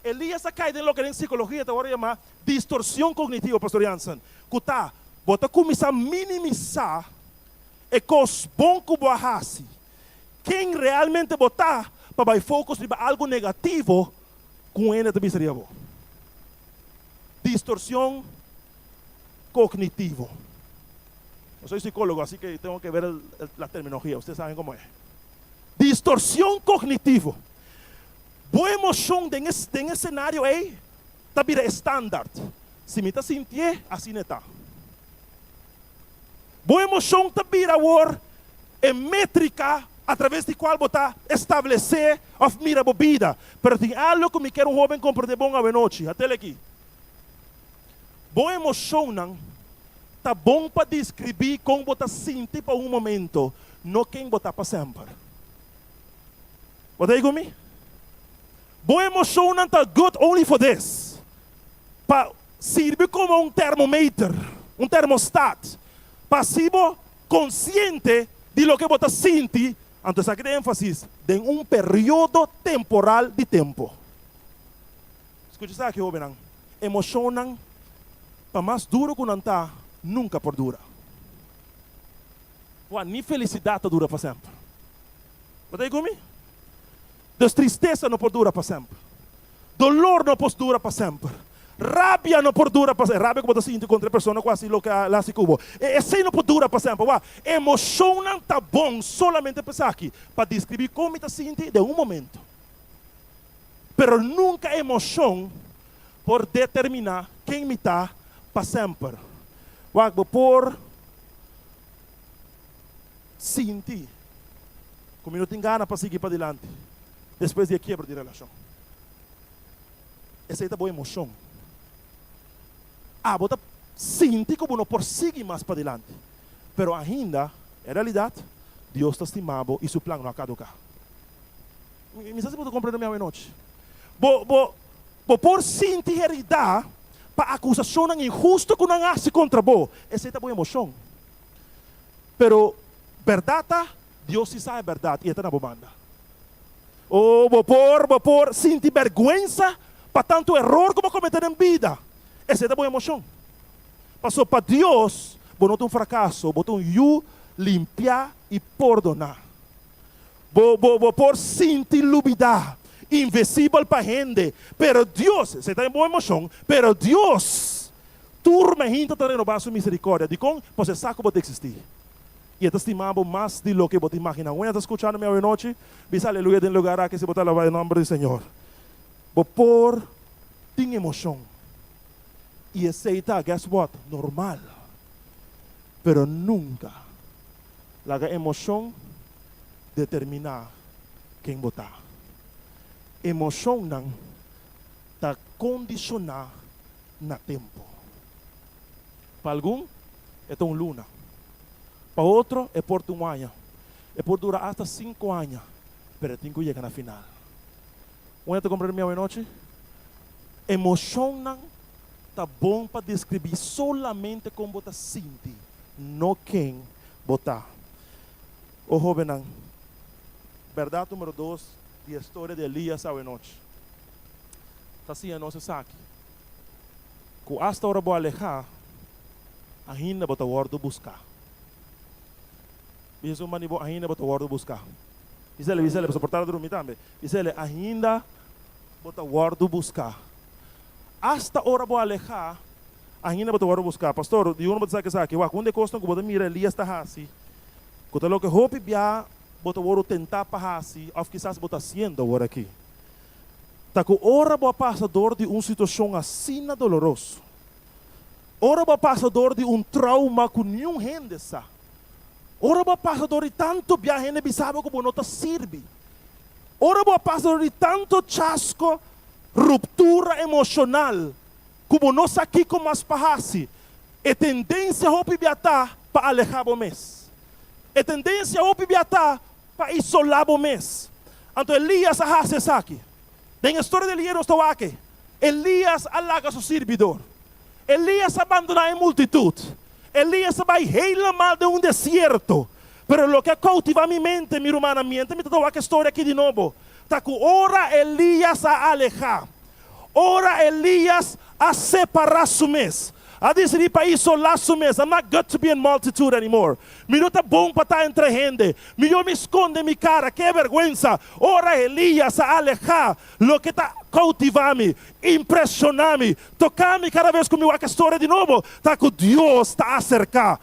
Elias a kai den loke den psikologia ta wòrdu yamá distorsion kognitivo, Pastor Jansen, ku ta bo ta kuminsá minimisá e kos bon ku bo a hasi. Ken realmente bo ta pa bai focus riba algu negativo ku un hende ta bisa riba bo? Distorsion cognitivo. No soy psicólogo, así que tengo que ver la terminología, ustedes saben cómo es. Distorsion cognitivo. Bo emocion den e den e scenario ey ta bira e standard. Si mi ta sintié, asina e ta. Bo emocion ta bira awor e metrica a traves di cual bo ta establece of mira bo bida. Pero tin algo cu mi kier un hoben comprende bon awenochi. Hatel aki. Bo emocionnan ta bon pa describi con bo ta sinti pa un momento, no ken bo ta pa semper. Bo ta ei cu mi? Bo emocionnan ta good only for this, pa sirbi como un termometer, un termostat, pa haci bo consciente di loke bo ta sinti, anto esaki ta enfasis, den un periodo temporal di tempo. Skucha esaki, hóbennan, Emoshonnan, pa mas duru ku nan ta, nunka por dura. Wak, ni felisidat ta dura pa semper. Bo ta ei ku mi? Dus tristesa no por dura pa semper. Dolor no por dura pa semper. Rabia no por dura pa semper. Rabia ku bo ta sinti kontra e persona ku hasi loke a hasi ku bo, esei no por dura pa semper. Wak, emoshonnan ta bon solamente pa esaki, pa deskribí kon mi ta sinti den un momento. Pero nunka emoshon por determiná ken mi ta pa semper. Wak, bo por sinti ku mi no tin gana pa sigui padilanti despues di e kiebro di relashon. Esei ta bo emoshon. Abo ta sinti ku bo no por sigui mas padilanti, pero ainda, en realidat, Dios ta stima bo i su plan no a kaduká. Mi sa si bo ta komprende mi awenochi. Bo, bo, bo por sinti heridá pa akusashonnan inhusto ku nan hasi kontra bo. Esei ta bo emoshon. Pero bèrdat ta, Dios si sa e bèrdat i e ta na bo banda. O bo por, bo por sinti bèrgwensa pa tantu eror ku bo a kometé den bida. Esei ta bo emoshon. Pasobra pa Dios, bo no ta un frakaso, bo ta un yu limpiá i pordoná. Bo, bo, bo por sinti lubidá, invisibel pa hende, pero Dios, esei ta un bon emoshon, pero Dios tur mehinta ta renobá su miserikòrdia. Dikon? Pasobra e sa ku bo ta eksistí. I e ta stima bo mas di loke bo ta imaginá. Wen a ta skuchando mi awenochi? Bisa aleluya den lugar aki si bo ta alabá e nòmber di Señor. Bo por tin emoshon. I esei ta, guess what, normal. Pero nunka laga emoshon determiná ken bo ta. Emoshonnan ta kondishoná na tempu. Pa algun e ta un luna, pa otro e por ta un aña, e por dura asta sinku aña, pero e tin ku yega na final. Un hende ta komprende mi awenochi? Emoshonnan ta bon pa deskribí solamente kon bo ta sinti, no ken bo ta. O hóbennan, bèrdat número dos di e storia di Elías awenochi ta siña nos esaki, ku asta ora bo alehá, ainda bo ta wòrdu buská. Bisa esun banda di bo, ainda bo ta wòrdu buská. Bis'el, bis'el, pasobra por tarda drumi tambe. Bis'el, ainda bo ta wòrdu buská. Asta ora bo alehá, ainda bo ta wòrdu buská. Pastor, di unda bo ta saka esaki? Wak, un di e kosnan ku bo ta mira Elías ta hasi, ku ta loke hopi bia bo ta wòrdu tentá pa hasi òf kisas bo ta hasiendo awor aki, ta ku ora bo a pasa dor di un situashon asina doloroso, ora bo a pasa dor di un trauma ku niun hende sa, ora bo a pasa dor di tantu bia hende bisa bo ku bo no ta sirbi, ora bo a pasa dor di tantu chasko, ruptura emoshonal, ku bo no sa kiko mas pa hasi, e tendensia hopi bia ta pa alehá bo mes. E tendensia hopi bia ta pa isolá bo mes. Anto Elías a hasi esaki. Den e storia di Elías nos ta wak e. Elías a laga su sirbidor. Elías a bandoná e multitut. Elías a bai helemaal den un desierto. Pero loke a koutivá mi mente, mi rumannan, mientras mi ta ta wak e storia aki di nobo, ta ku ora Elías a alehá, Ora Elias a separá su mes, a disidí pa isolá su mes, I'm not good to be in multitude anymore, mi no ta bon pa ta entre hende, mihó mi skonde mi kara, ke bèrgwensa! Ora Elias a alehá, loke ta koutivá mi, impreshoná mi, toká mi kada bes ku mi wak e storia di nobo, ta ku Dios ta aserká.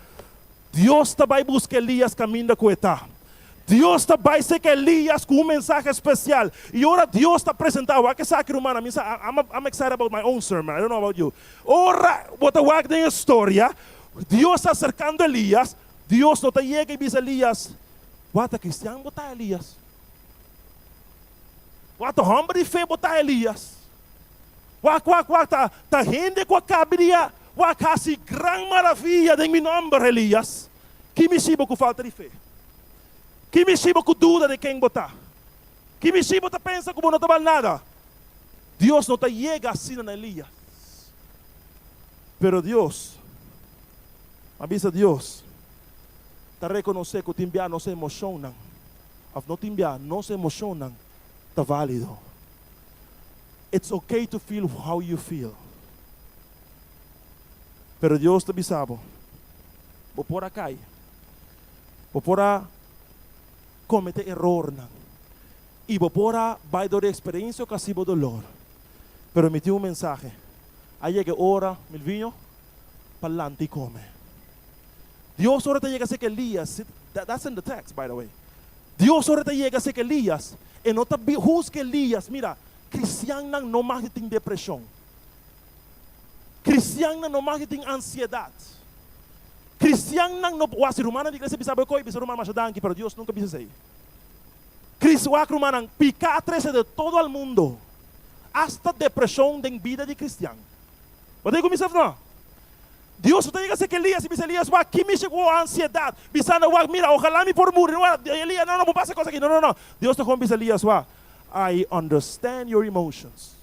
Dios ta bai buska Elias kaminda ku e ta. Dios ta bai serka Elias ku un mensahe spesial. I ora Dios ta presentá, wak esaki rumannan, mi sa, I'm, I'm excited about my own sermon, I don't know about you. Ora bo ta wak den e storia, Dios ta aserkando Elias, Dios no ta yega i bisa Elias, Wak ta kristian bo ta, Elias? Wak ta hòmber di fe bo ta, Elias? Wak, wak, wak, ta, ta hende ku a kabi di a wak hasi gran maravia den mi nòmber, Elias. Ki mishi bo ku falta di fe? Ki mishi bo ku duda di ken bo ta? Ki mishi bo ta pensa ku bo no ta bal nada? Dios no ta yega asina na Elias. Pero Dios, a bisa Dios, ta rekonosé ku tin bia nos emoshonnan, òf no tin bia, nos emoshonnan ta válido. It's okay to feel how you feel. Pero Dios ta bisa bo, bo por a kai, bo por a kometé erornan, i bo por a bai dor di eksperensia ku a hasi bo dolor. Pero mi tin un mensahe, a yega e ora, Milvinho, pa lanta i kome. Dios ora ta yega serka Elias, that's in the text by the way, Dios ora ta yega serka Elias, e no ta husga Elias, mira, kristiannan no mag di tin depreshon. Kristiannan no mag di tin ansiedat. Kristiannan no, wak si rumannan di iglesia bisa bo e koi, bisa ruman masha danki, pero Dios nunka bisa esei. Kris, wak rumannan, piká a trese de todo al mundo, asta depreshon den bida di kristian. Bo ta kuminsá of no? Dios no ta yega serka Elias i bisa Elias, Wak, ki mishi ku bo ansiedat? Bisando, Wak, mira, ojalá mi por muri. Wak, Elias, no, no, bo pasa e kos aki. No, no, no. Dios ta kon bisa Elias, Wak, I understand your emotions.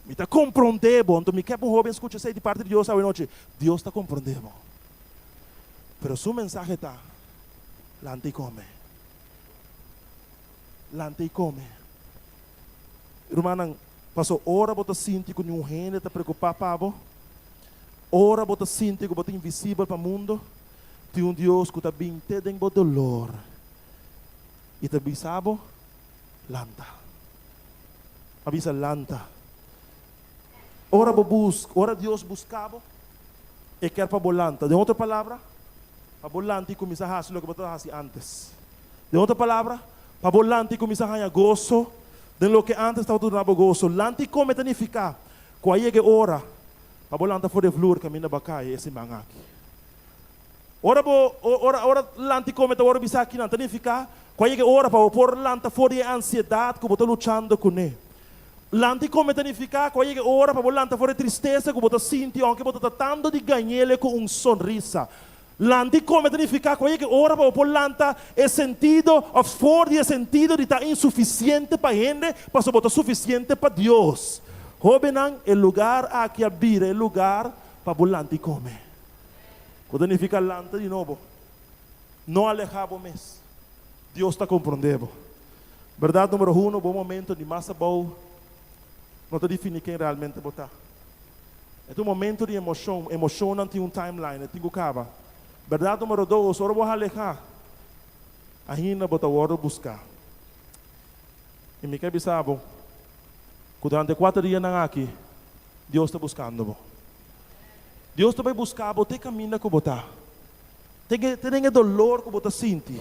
Mi ta komprondé bo. Anto mi ke pa un hóben skucha esei di parti di Dios awenochi. Dios ta komprondé bo. Pero su mensahe ta, Lanta i kome. Lanta i kome. Rumannan, paso ora bo ta sinti ku niun hende ta preokupá pa bo, ora bo ta sinti ku bo ta invisibel pa mundo, tin un Dios ku ta bin te den bo dolor i ta bisa bo, Lanta. A bisa, Lanta. Ora bo buska, ora Dios buska bo, e kier pa bo lanta. Den otro palabra, pa bo lanta i kuminsá hasi loke bo tabata hasi ántes. Den otro palabra, pa bo lanta i kuminsá haña goso den loke ántes tabata duna bo goso. Lanta i kome ta nifiká ku a yega e ora pa bo lanta for di e vlur kaminda bo a kai e siman aki. Ora bo, ora, ora lanta i kome ta wòrdu bisá akinan, ta nifiká ku a yega e ora pa bo por lanta for di e ansiedat ku bo ta luchando kuné. Lanta i kome ta nifiká ku a yega e ora pa bo lanta for di e tristesa ku bo ta sinti ounke bo ta tratando di gañ'el ku un sonrisa. Lanta i kome ta nifiká ku a yega e ora pa bo por lanta e sentido òf for di e sentido di ta insufisiente pa hende pasobra bo ta sufisiente pa Dios. Hóbennan, e lugar aki a bira e lugar pa bo lanta i kome. Ku ta nifiká lanta di nobo. No alehá bo mes. Dios ta komprondé bo. Bèrdat número uno, bo momento di mas abou no ta definí ken realmente bo ta. E ta un momento di emoshon, emoshonnan tin un timeline, e tin ku kaba. Bèrdat número dos, ora bo alehá, ainda bo ta wòrdu buská. I mi ke bisa bo ku durante e kuater dianan aki, Dios ta buskando bo. Dios ta bai buska bo te kaminda ku bo ta, te den e dolor ku bo ta sinti.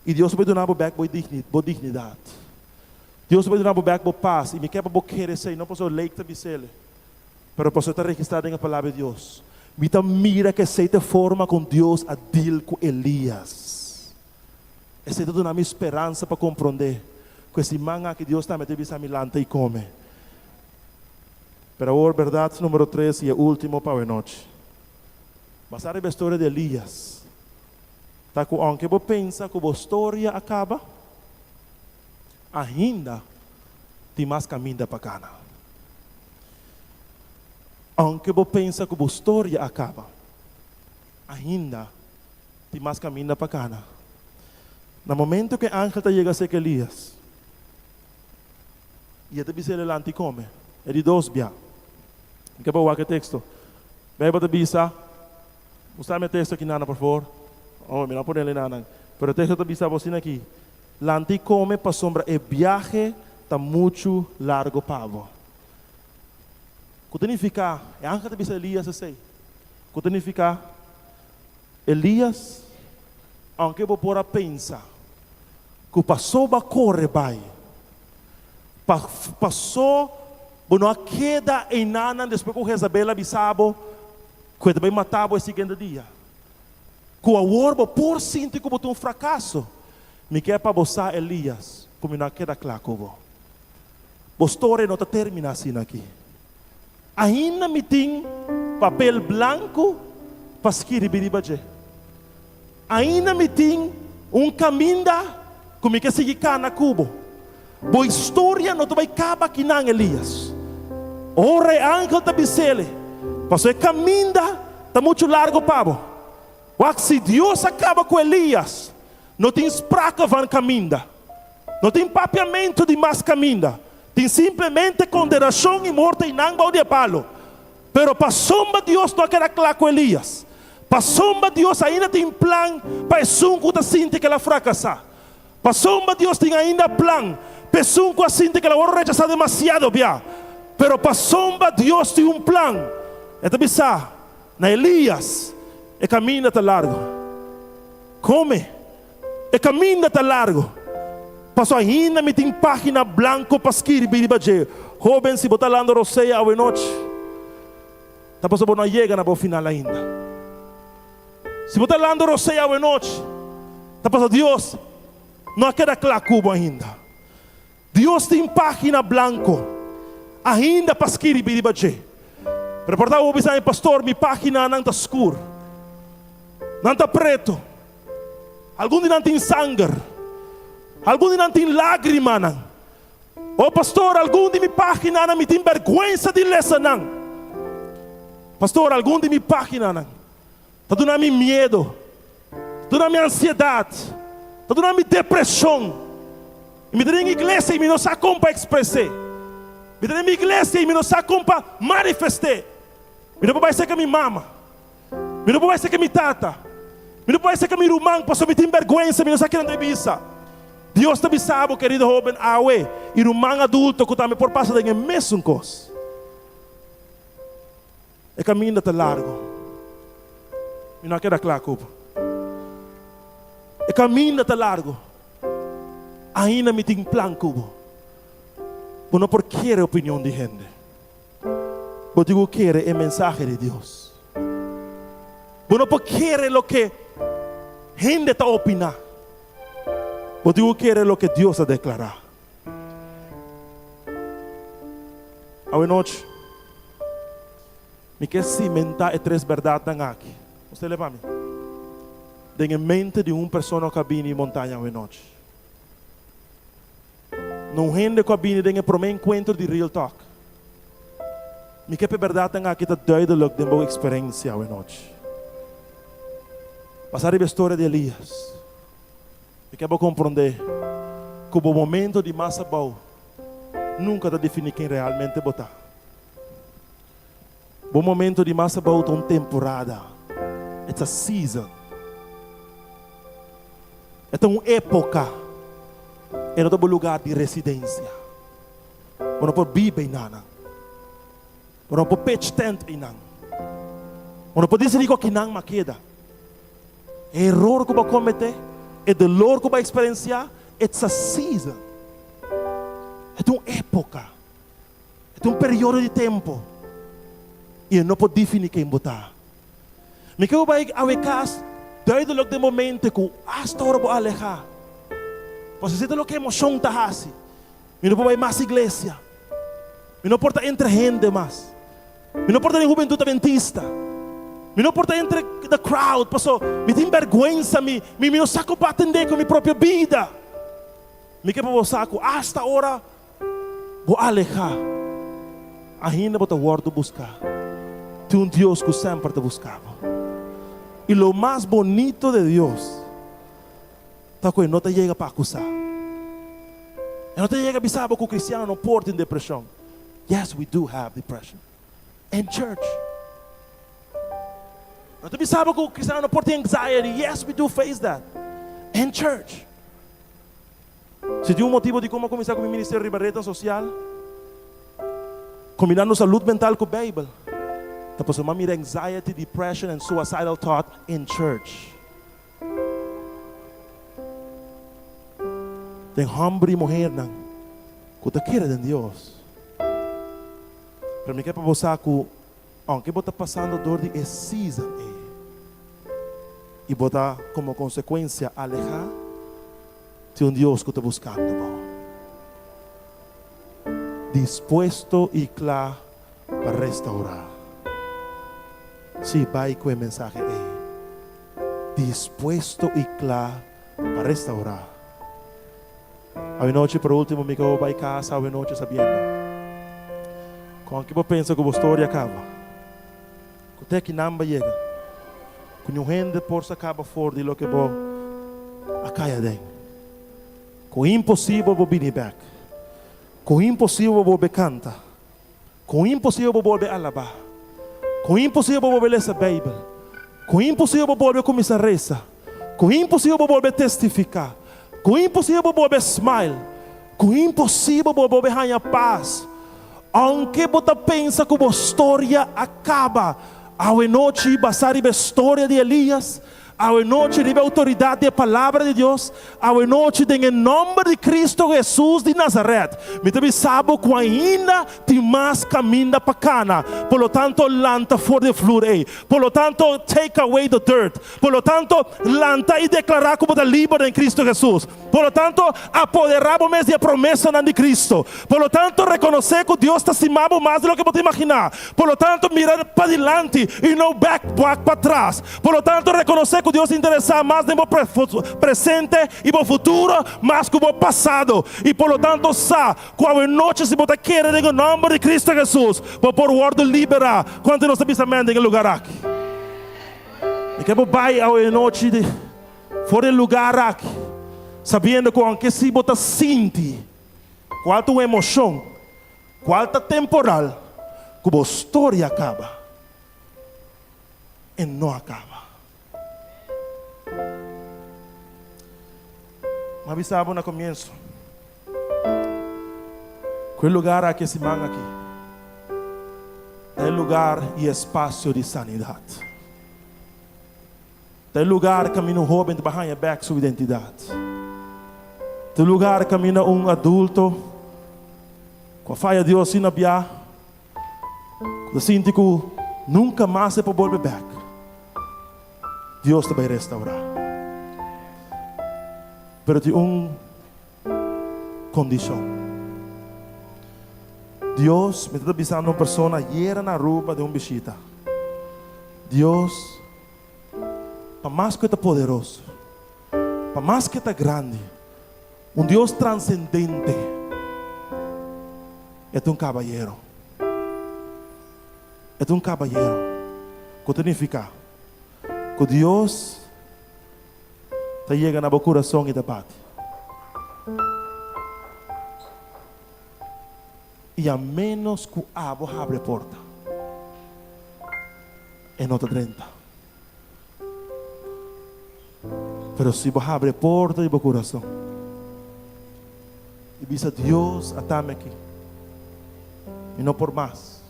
I Dios ta bai duna bo bèk bo dignidat. Dios ta bai duna bo bèk bo pas. I mi ke pa bo kere esei, no pasobra lei ta bis'el, pero pasobra ta registrá den e Palabra di Dios. Mi ta mira ku esei ta e forma kon Dios a dil ku Elias. Esei ta duna mi speransa pa komprondé ku e siman aki Dios tambe ta bisa mi lanta i kome. Pero awor bèrdat número tres i e último pa awenochi. Basá riba e storia di Elias, ta ku ounke bo pensa ku bo storia a kaba, ainda tin mas kaminda pa kana. Ounke bo pensa ku bo storia a kaba, ainda tin mas kaminda pa kana. Na momento ku e angel ta yega serka Elias, I e ta bisa el lanta i kome. E di dos bia. Mi ke pa wak e teksto. Beibel ta bisa, Mustra mi e teksto aki nana, por favor. Oh, mi no a pone el nanan. Pero e teksto ta bisa bo asina aki, Lanta i kome pasobra e biahe ta muchu largo pa bo. Ku ta nifiká, e angel ta bisa Elias esei. Ku ta nifiká, Elias? Aunke bo por a pensa ku pasó bo a kore bai, pa pasó bo no a keda einanan despues ku Jezabel a bisa bo ku e ta bai mata bo e siguiente dia, ku awor bo por sinti ku bo ta un frakaso, mi ke pa bo sa, Elias, ku mi no a keda kla ku bo. Bo storia no ta terminá asina aki. Ainda mi tin papel blanku pa skirbi riba dje. Ainda mi tin un kaminda ku mi ke sigui kana ku bo. Bo historia no ta bai kaba akinan, Elias. Ora e angel ta bis'el, Pasobra e kaminda ta muchu largu pa bo. Wak, si Dios a kaba ku Elias, no tin sprake van kaminda. No tin papiamentu di mas kaminda. Tin simplemente kondenashon i morto einan bou di e palo. Pero pasobra Dios no a keda kla ku Elias, pasobra Dios ainda tin plan pa esun ku ta sinti ku el a frakasá, pasobra Dios tin ainda plan pa esun ku a sinti ku el a wòrdu rechasá demasiado bia, pero pasobra Dios tin un plan, e ta bisa na Elias, E kaminda ta largu. Kome. E kaminda ta largu. Paso ainda mi tin página blanko pa skirbi riba dje. Hóben, si bo ta landa rosea awenochi, ta pasobra bo no a yega na bo final ainda. Si bo ta landa rosea awenochi, ta pasobra Dios no a keda kla ku bo ainda. Dios tin página blanko ainda pa skirbi riba dje. Pero por ta bo bisa mi, Pastor, mi páginanan ta skur. Nan ta pretu. Algun di nan tin sanger. Algun di nan tin lágrimanan. O pastor, algun di mi páginanan mi tin bèrgwensa di lesa nan. Pastor, algun di mi páginanan ta duna mi miedu, ta duna mi ansiedat, ta duna mi depreshon. I mi ta den iglesia i mi no sa kon pa ekspres'é. Mi ta den mi iglesia i mi no sa kon pa manifest'é. Mi no por bai serka mi mama. Mi no por bai serka mi tata. Mi no por bai serka mi ruman pasobra mi tin bèrgwensa, mi no sa kinan ta bisa. Dios ta bisa bo, kerido hóben, awe i ruman adulto ku tambe por pasa den e mesun kos. E kaminda ta largu. Mi no a keda kla ku bo. E kaminda ta largu. Ainda mi tin plan ku bo. Bo no por kere opinion di hende. Bo tin ku kere e mensahe di Dios. Bo no por kere loke hende ta opiná. Bo tin ku kere loke Dios a deklará. Awenochi, mi ke simentá e tres bèrdatnan aki. Nos ta leba mi den e mente di un persona ku a bini montaña awenochi. No un hende ku a bini den e promé enkuentro di Real Talk. Mi ke pa e bèrdatnan aki ta duidelijk den bo eksperensia awenochi. Basá riba e storia di Elias. Mi ke bo komprondé ku bo momento di mas abou nunka ta definí ken realmente bo ta. Bo momento di mas abou ta un temporada, it's a season. E ta un époka, e no ta bo lugar di residensia. Bo no por biba einanan. Bo no por pitch tent einan. Bo no por disidí ku akinan m'a keda. E eror ku bo a kometé, e dolor ku bo a eksperensiá, it's a season. E ta un époka. E ta un periodo di tempu. I e no por definí ken bo ta. Mi ke bo bai awe kas duidelik den bo mente ku asta ora bo alehá, pasobra esei ta loke emoshon ta hasi. Mi no por bai mas iglesia. Mi no por ta entre hende mas. Mi no por ta den Hubentud Adventista. Mi no por ta entre the crowd paso mi tin bèrgwensa, mi mi no sa kon pa atendé ku mi propio bida. Mi ke pa bo sa ku asta ora bo alehá, ainda bo ta wòrdu buská. Tin un Dios ku semper ta buska bo. I lo mas bonito de Dios ta ku e no ta yega pa akusá. E no ta yega bisa bo ku kristiano no por tin depreshon. Yes we do have depression in church. No ta bisa bo ku cristiano no por tin anxiety. Yes we do face that in church. Si tin un motibo di kon a kuminsá ku mi ministerio riba retnan sosial, kombinando salud mental ku Beibel, ta pasobra mi a mira anxiety, depression and suicidal thought in church. Den hòmber i muhernan ku ta kere den Dios. Pero mi ke pa bo sa ku ounke bo ta pasando dor di e season ei i bo ta komo konsekuensia alehá, tin un Dios ku ta buskando bo, dispuesto i kla pa restaurá. Sí, bai ku e mensahe ei, dispuesto i kla pa restaurá. Awenochi por ultimo mi ke bai casa awenochi sabiendo ku aunke bo pensa ku bo storia a kaba, ku te aki nan ba yega, ku niun hende por saka bo for di loke bo a kai aden, ku imposibel bo bini bek, ku imposibel bo bolbe kanta, ku imposibel bo bolbe alabá, ku imposibel bo bolbe lesa Beibel, ku imposibel bo bolbe kuminsá resa. Ku imposibel bo bolbe testifiká. Ku imposibel bo bolbe smile. Ku imposibel bo bolbe haña pas. Ounke bo ta pensa ku bo storia a kaba, awenochi basá riba e storia di Elias, awenochi riba e outoridat di e Palabra di Dios, awenochi den e nòmber di Kristu Hesus di Nazaret, mi ta bisa bo ku ainda tin mas kaminda pa kana. Por lo tanto, lanta for di e flur ei. Por lo tanto, take away the dirt. Por lo tanto, lanta i deklará ku bo ta liber den Kristu Hesus. Por lo tanto, apoderá bo mes di e promesanan di Kristu. Por lo tanto, rekonosé ku Dios ta stima bo mas di loke bo ta imaginá. Por lo tanto, mira padilanti i no bèk, wak patras. Por lo tanto, rekonosé ku Dios ta interesá mas den bo presente i bo futuro mas ku bo pasado. I por lo tanto, sa ku awenochi si bo ta kere den e nòmber di Kristu Hesus, bo por wòrdu liberá. Kuantu nos ta bisa amèn den e lugar aki? Mi ke bo bai awe nochi di for e lugar aki, sabiendo ku aunke si bo ta sinti kual ta un emoshon, kual ta temporal, ku bo storia a kaba, e no a kaba. Mi a bisa bo na komienso ku e lugar aki, e siman aki, ta e lugar i espasio di sanidat. Ta e lugar kaminda un hóben ta bai haña bèk su identidat. Ta e lugar kaminda un adulto ku a faya Dios asina bia, ku ta sinti ku nunka mas e por bolbe bèk, Dios ta bai restaurá. Pero tin un kondishon. Dios, mi ta bisando un persona ayera na Aruba den un bishita, Dios, pa mas ku e ta poderoso, pa mas ku e ta grandi, un Dios transendente, e ta un kabayero. E ta un kabayero. Ku ta nifiká? Ku Dios ta yega na bo kurason i ta bati. I a ménos ku abo habri e porta, e no ta drenta. Pero si bo habri e porta di bo kurason i bisa, Dios, atami aki, mi no por mas,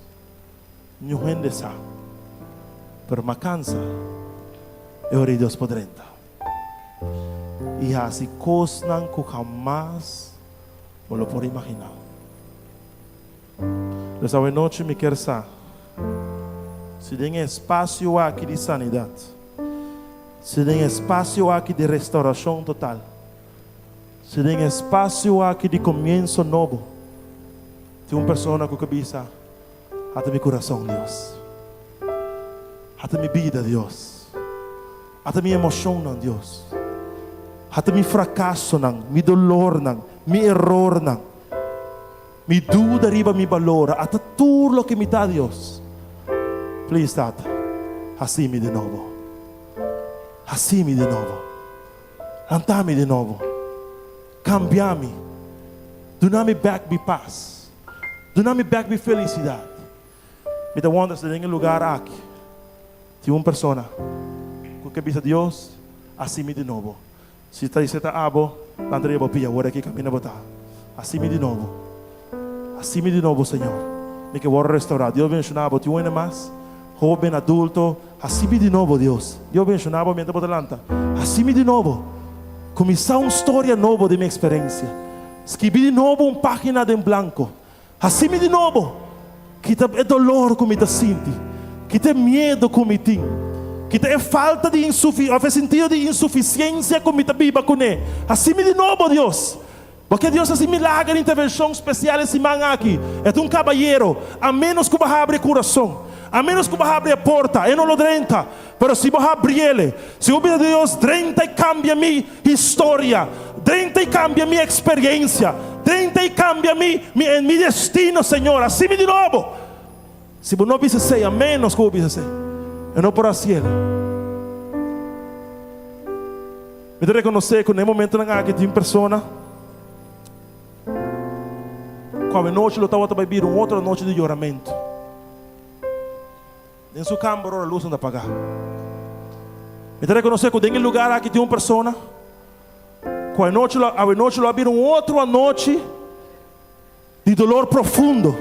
niun hende sa, pero mi a kansa, e ora ei Dios por drenta i hasi kosnan ku hamas bo lo por imaginá. Pues awenochi mi kier sa si den e espasio aki di sanidat, si den e espasio aki di restaurashon total, si den e espasio aki di komienso nobo, tin un persona ku ke bisa, Ata mi kurason, Dios. Ata mi bida, Dios. Ata mi emoshonnan, Dios. Ata mi frakasonan, mi dolornan, mi erornan, mi duda riba mi balor. Ata tur loke mi ta, Dios. Please, Tata, hasi mi di nobo. Hasi mi di nobo. Lanta mi di nobo. Kambia mi. Duna mi bèk mi pas. Duna mi bèk mi felisidat. Mi ta wonder si den e lugar aki tin un persona ku ke bisa Dios hasi mi di nobo. Si ta esei ta abo, lanta riba bo pia awor aki kaminda bo ta. Hasi mi di nobo. Hasi mi di nobo, Señor. Mi ke wòrdu restaurá. Dios benshoná bo. Tin un hende mas? Hóben, adulto, hasi mi di nobo, Dios. Dios benshoná bo mientras bo ta lanta. Hasi mi di nobo. Kuminsá un storia nobo den mi eksperensia. Skibi di nobo un página den blanko. Hasi mi di nobo. Kita e dolor ku mi ta sinti. Kita e miedu ku mi tin. Kita e falta di insufi òf e sentido di insufisiensia ku mi ta biba kuné. Hasi mi di nobo, Dios. Bo ke Dios hasi milager intervenshon spesial e siman aki? E ta un kabayero. A ménos ku bo habri e kurason, a ménos ku bo habri e porta, e no lo drenta. Pero si bo habriele, si bo bira Dios, drenta i kambia mi historia, drenta i kambia mi eksperiencia, drenta i kambia mi mi mi destino, Señor, hasi mi di nobo. Si bo no bisa esei, a ménos ku bo bisa esei, e no por hasiel. Mi ta rekonosé ku na e momentonan aki tin persona ku awenochi lo tabata bai bira un otro anochi di yoramentu. Den su kamber ora lusnan ta pagá. Mi ta rekonosé ku den e lugar aki tin un persona ku anochi lo awenochi lo a bira un otro anochi di dolor profundo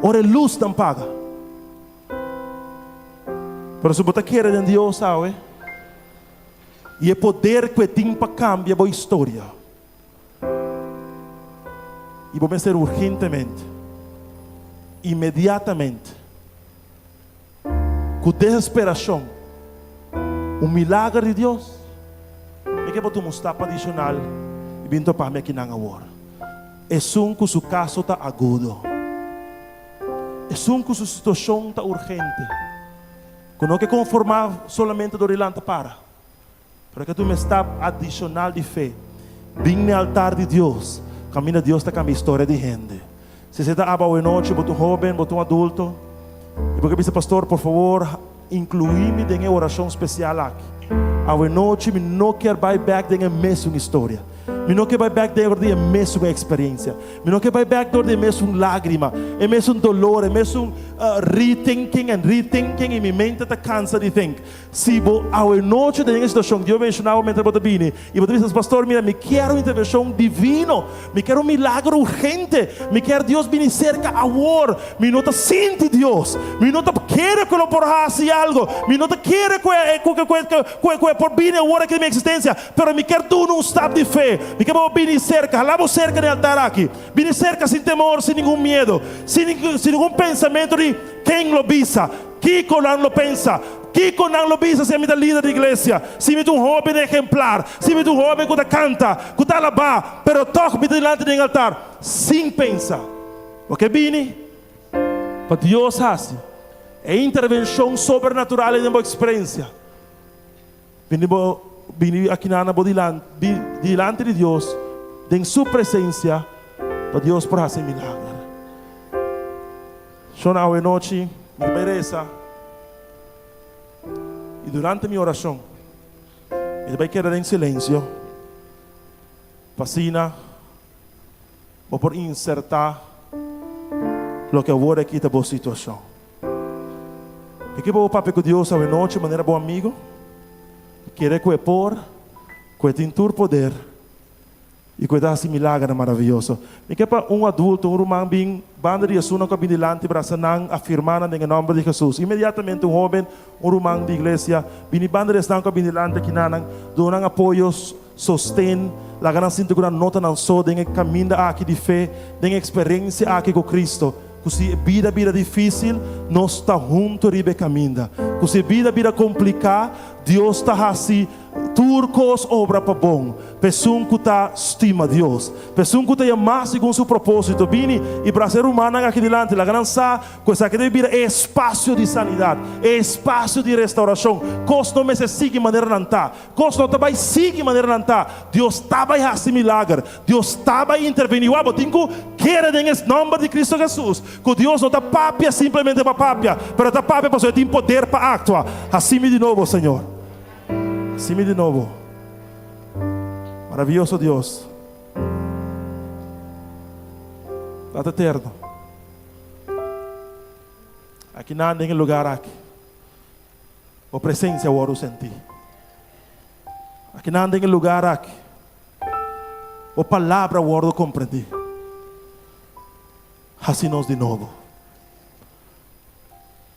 ora e lusnan paga. Pero si bo ta kere den Dios awe i e poder ku e tin pa kambia bo historia, i bo mester urgentemente, inmediatamente, ku desesperashon, un milager di Dios, mi ke bo tuma un stap adishonal i bin topa mi akinan awor. Esun ku su kaso ta agudo, esun ku su situashon ta urgente, ku no ke konformá solamente dor di lanta para, Pero ke tuma e stap adishonal di fe, bin n'e altar di Dios, kaminda Dios ta kambia historia di hende. Si esei ta aba awe nochi, bo ta un hóben, bo ta un adulto, i bo ke bisa, Pastor, por fabor, inkluí mi den e orashon spesial aki. Awe nochi mi no kier bai bèk den e mesun historia. Mi no ke bai bèk dor di e mesun eksperensia. Mi no ke bai bèk dor di e mesun lágrima, e mesun dolor, e mesun rethinking and rethinking i mi mente ta kansa di think. Si bo awe nochi ta den e situacion Dios menciona bo mientras bo ta bini y bo ta bisa, Pastor, mira, mi kier un intervencion divino, mi kier un milagro urgente, mi kier Dios bini cerca awor, mi no ta sinti Dios, mi no ta kere cu lo por haci algo, mi no ta kere cu e cu cu cu cu e por bini awor aki den mi existencia, pero mi kier duna un stap di fe, mi kier pa bo bini cerca, hala bo cerca den altar aki, bini cerca sin temor, sin ningun miedo, sin sin ningun pensamento di ken lo bisa. Kiko nan lo pensa? Kiko nan lo bisa si ami ta lider di iglesia, si mi ta un hóben ehemplar, si mi ta un hóben ku ta kanta, ku ta alabá, pero tòg mi ta dilanti den altar sin pensa? Bo ke bini pa Dios hasi e intervenshon sobrenatural ei den bo eksperensia? Bini bo bini akinan na bo dilanti dilanti di Dios den su presensia pa Dios por hasi milager. Shon awe nochi mi ta bai resa i durante mi orashon mi ta bai keda den silensio pa asina bo por insertá loke awor aki ta bo situashon. Mi ke pa bo papia ku Dios awe nochi manera bo amigo, kere ku e por, ku e tin tur poder i ku e ta hasi milagernan maravioso. Mi ke pa un adulto, un ruman bin banda di esunnan ku a bin dilanti, brasa nan, afirmá nan den e nòmber di Hesus. Inmediatamente un hóben, un ruman di iglesia, bini banda di esnan ku a bin dilanti akinanan, duna nan apoyo, sosten, laga nan sinti ku nan no ta nan so den e kaminda aki di fe, den e eksperensia aki ku Kristo. Ku si e bida bira difísil, nos ta huntu riba e kaminda. Ku si e bida bira kompliká, Dios ta hasi tur kos obra pa bon pa esun ku ta stima Dios, pa esun ku ta yamá segun su propósito. Bini i brasa e rumannan aki dilanti, laga nan sa ku esaki debe bira e espasio di sanidat, e espasio di restaurashon. Kos no mester sigui manera nan ta. Kos no ta bai sigui manera nan ta. Dios ta bai hasi milager. Dios ta bai intervení. Wak, bo tin ku kere den e nòmber di Kristu Hesus ku Dios no ta papia simplemente pa papia, pero e ta papia pasobra e tin poder pa aktua. Hasi mi di nobo, Señor. Hasi mi di nobo. Maravioso Dios. Tata Eterno. Akinan den e lugar aki. Bo presencia wòrdu sentí. Akinan den e lugar aki, bo palabra wòrdu komprendí. Hasi nos di nobo.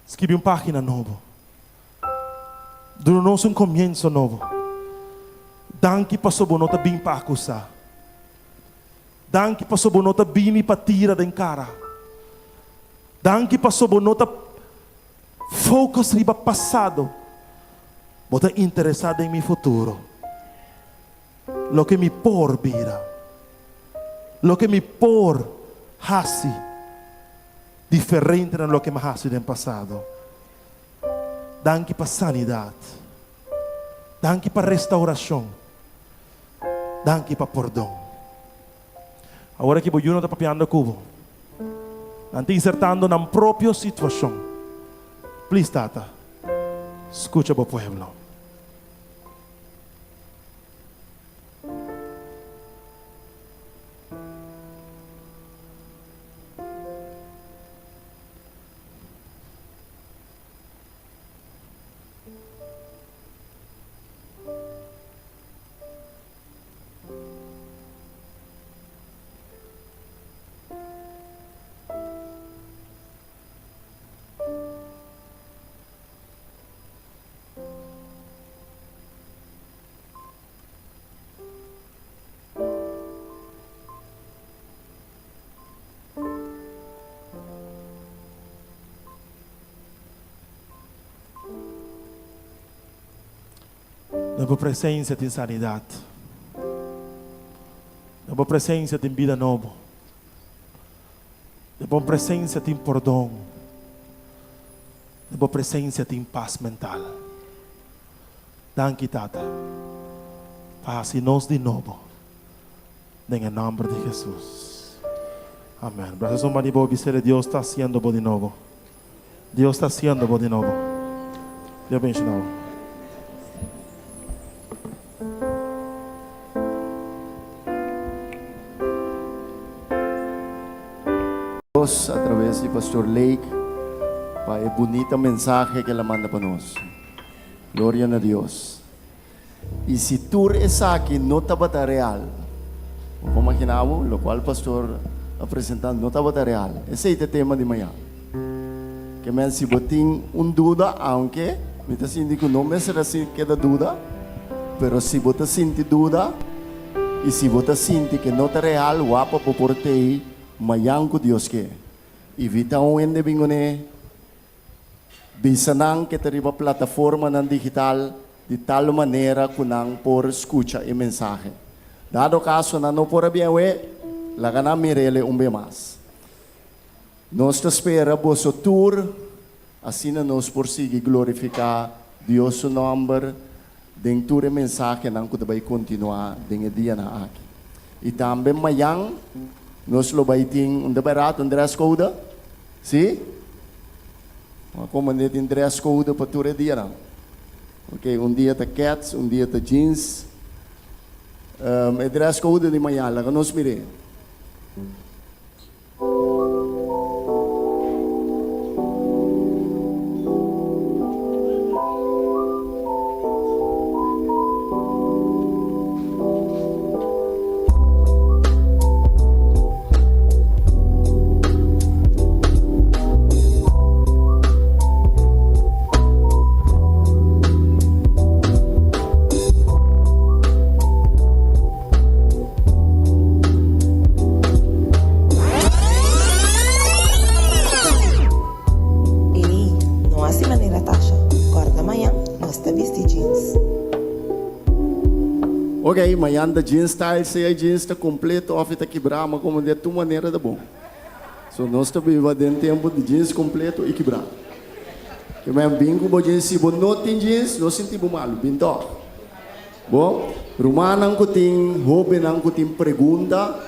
Skibi un página nobo. Duna nos un komienso nobo. Danki paso bo no ta bin pa akusá. Danki paso bo no ta bini pa tira den kara. Danki paso bo no ta focus riba pasado. Bo ta interesá den mi futuro. Loke mi por bira. Loke mi por hasi diferente na loke mi a hasi den pasado. Danki pa sanidat. Danki pa restaurashon. Danki pa pordon. Awor aki bo yunan ta papiando ku bo. Nan ta insertando nan propio situashon. Please Tata, skucha bo pueblo. Den bo presencia tin sanidad. Den bo presencia tin bida nobo. Den bo presencia tin pordon. Den bo presencia tin pas mental. Danki Tata pa haci nos di nobo. Den e nomber di Jesus. Amen. Brasa su man di bo bisele Dios ta haciendo bo di nobo. Dios ta haciendo bo di nobo. Dios bendiciona bo. Dios a traves di Pastor Lake pa e bunita mensahe ke el a manda pa nos. Gloria na Dios. I si tur esaki no tabata real, bo por magina bo lokual pastor a presenta no tabata real. Esei ta e tema di mañan. Ke men si bo tin un duda, aunke mi ta sinti ku no mester a keda duda, pero si bo ta sinti duda i si bo ta sinti ke no ta real, wak pa bo por tei mañan ku Dios ke. Ivita un hende bin kuné. Bisa nan ke ta riba plataformanan digital di tal manera ku nan por skucha e mensahe. Dado kaso nan no por a bien awe, laga nan mir'ele un be mas. Nos ta spera boso tur, asina nos por sigui glorifiká Dios su nòmber den tur e mensahenan ku ta bai kontinuá den e dianan aki. I tambe mayan nos lo bai tin un deberato, un dress code. Sí? Bo a komand'é tin dress code pa tur e dianan. Ok, un dia ta kets, un dia ta jeans. E dress code di mañana, laga nos mir'é. Ey, no hasi manera Tasha, kòrda mañan nos ta bisti jeans. Ok, mañan ta jeans style, sea e jeans ta completo of e ta kibrá, ma como di tur manera ta bon. So nos ta biba den tempo di jeans completo y kibrá. Ke men bin ku bo jeans, si bo no tin jeans, no sinti bo malu, bin tòg. Bo, rumannan ku tin, hóbennan ku tin pregunta,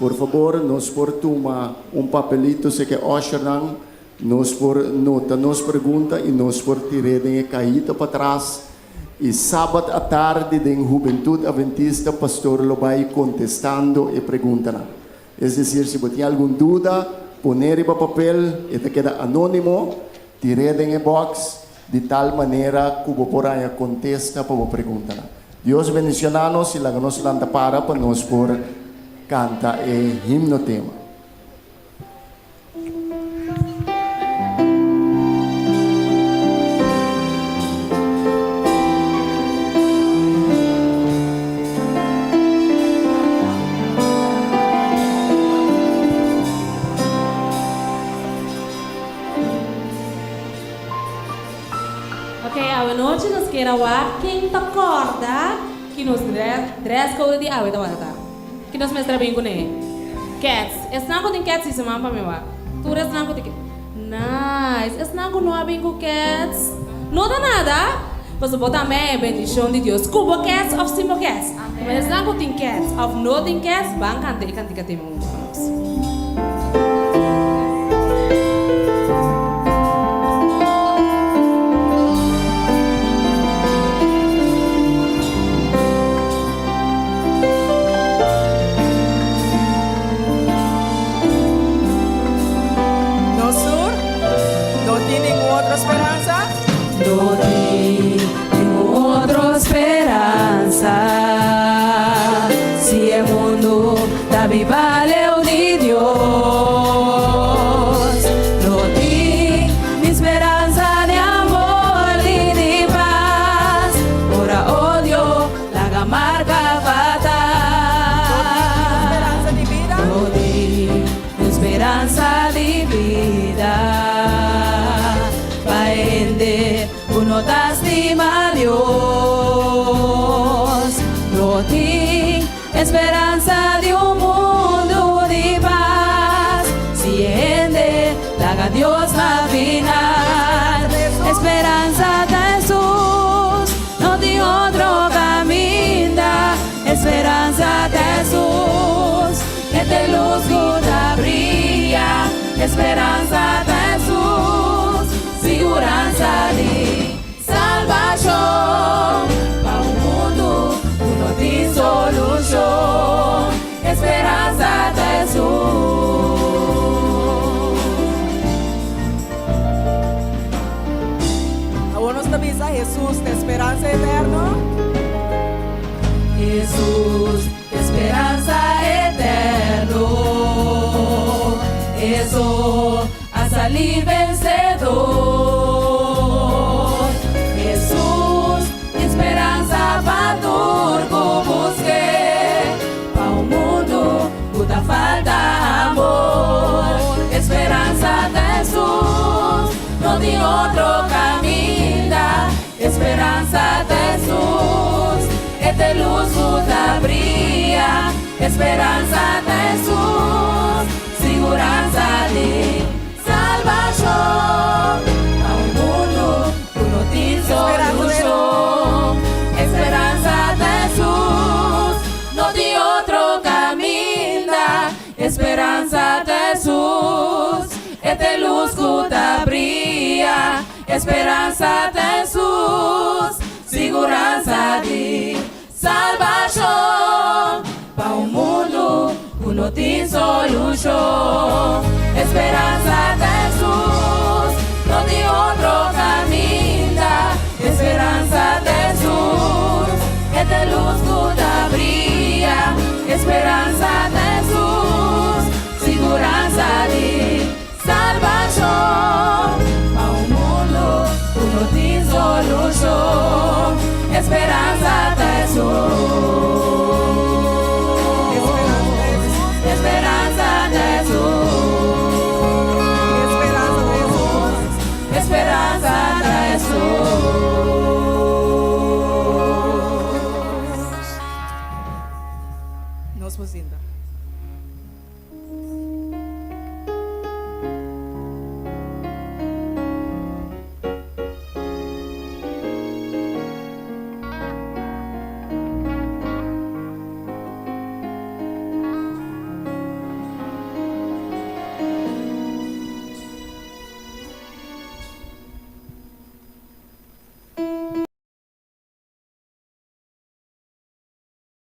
por fabor nos por tuma un papelito seke ushernan, nos por nota nos pregunta y nos por tir'é den e kahita patras. I sabat atardi den Hubentud Adventista pastor lo bai kontestando e preguntanan. Es desir, si bo tin algun duda, pon'é riba papel, e ta keda anónimo, tir'é den e bòks di tal manera ku bo por haña kontesta pa bo preguntanan. Dios bendishoná nos i laga nos lanta para pa nos por kanta e himno tema. kier a wak ken ta kòrda ki nos dress code di awe tabata ta. Ki nos mester a bin kuné? Kèts. Esnan ku tin kèts hisa man pa mi wak. Tur esnan ku tin kèts. Nice. Esnan ku no a bin ku kèts, no ta nada, pasobra bo tambe a e bendishon di Dios ku bo kèts òf sin bo kèts. Pero esnan ku tin kèts òf no tin kèts, ban kanta e kantika tema huntu ku nos. Nos tur no tin ningun otro speransa? No tin ningun otro speransa si e mundu ta biba leu di Dios. No tin ni speransa di amor ni di pas ora odio Laga marka fatal. No tin un speransa di bida pa hende ku no ta stima Dios. No tin speransa di un mundu di pas si e hende laga Dios na final. Speransa ta Hesus. No tin otro caminda, esperanza ta Hesus, E t'e luz cu ta bria, esperanza ta Hesus, siguranza di salbacion, pa un mundo cu no tin solucion, esperanza ta Hesus. Awor nos ta bisa, Hesus ta e speransa eterno. Hesus ta e speransa eterno. Eso a sali vensedor. Hesus ta e speransa pa tur ku busk'é, pa un mundu ku ta falta amor. E speransa ta Hesus. No tin otro caminda, e speransa ta Hesus, e t'e luz cu ta bria, e speransa ta Hesus, siguransa di salbacion, pa un mundo cu no tin solucion, e speransa ta Hesus, no tin otro caminda, E speransa ta Hesus, e t'e lus ku ta bria. E speransa ta Hesus, siguransa di salbashon pa un mundu ku no tin solushon. E speransa ta Hesus, no tin otro kaminda. E speransa ta Hesus, e t'e lus ku ta bria. E speransa ta Hesus, siguransa di salbashon pa un mundu ku no tin solushon. E speransa ta Hesus, e speransa ta Hesus, e speransa ta Hesus. Nos por sinta.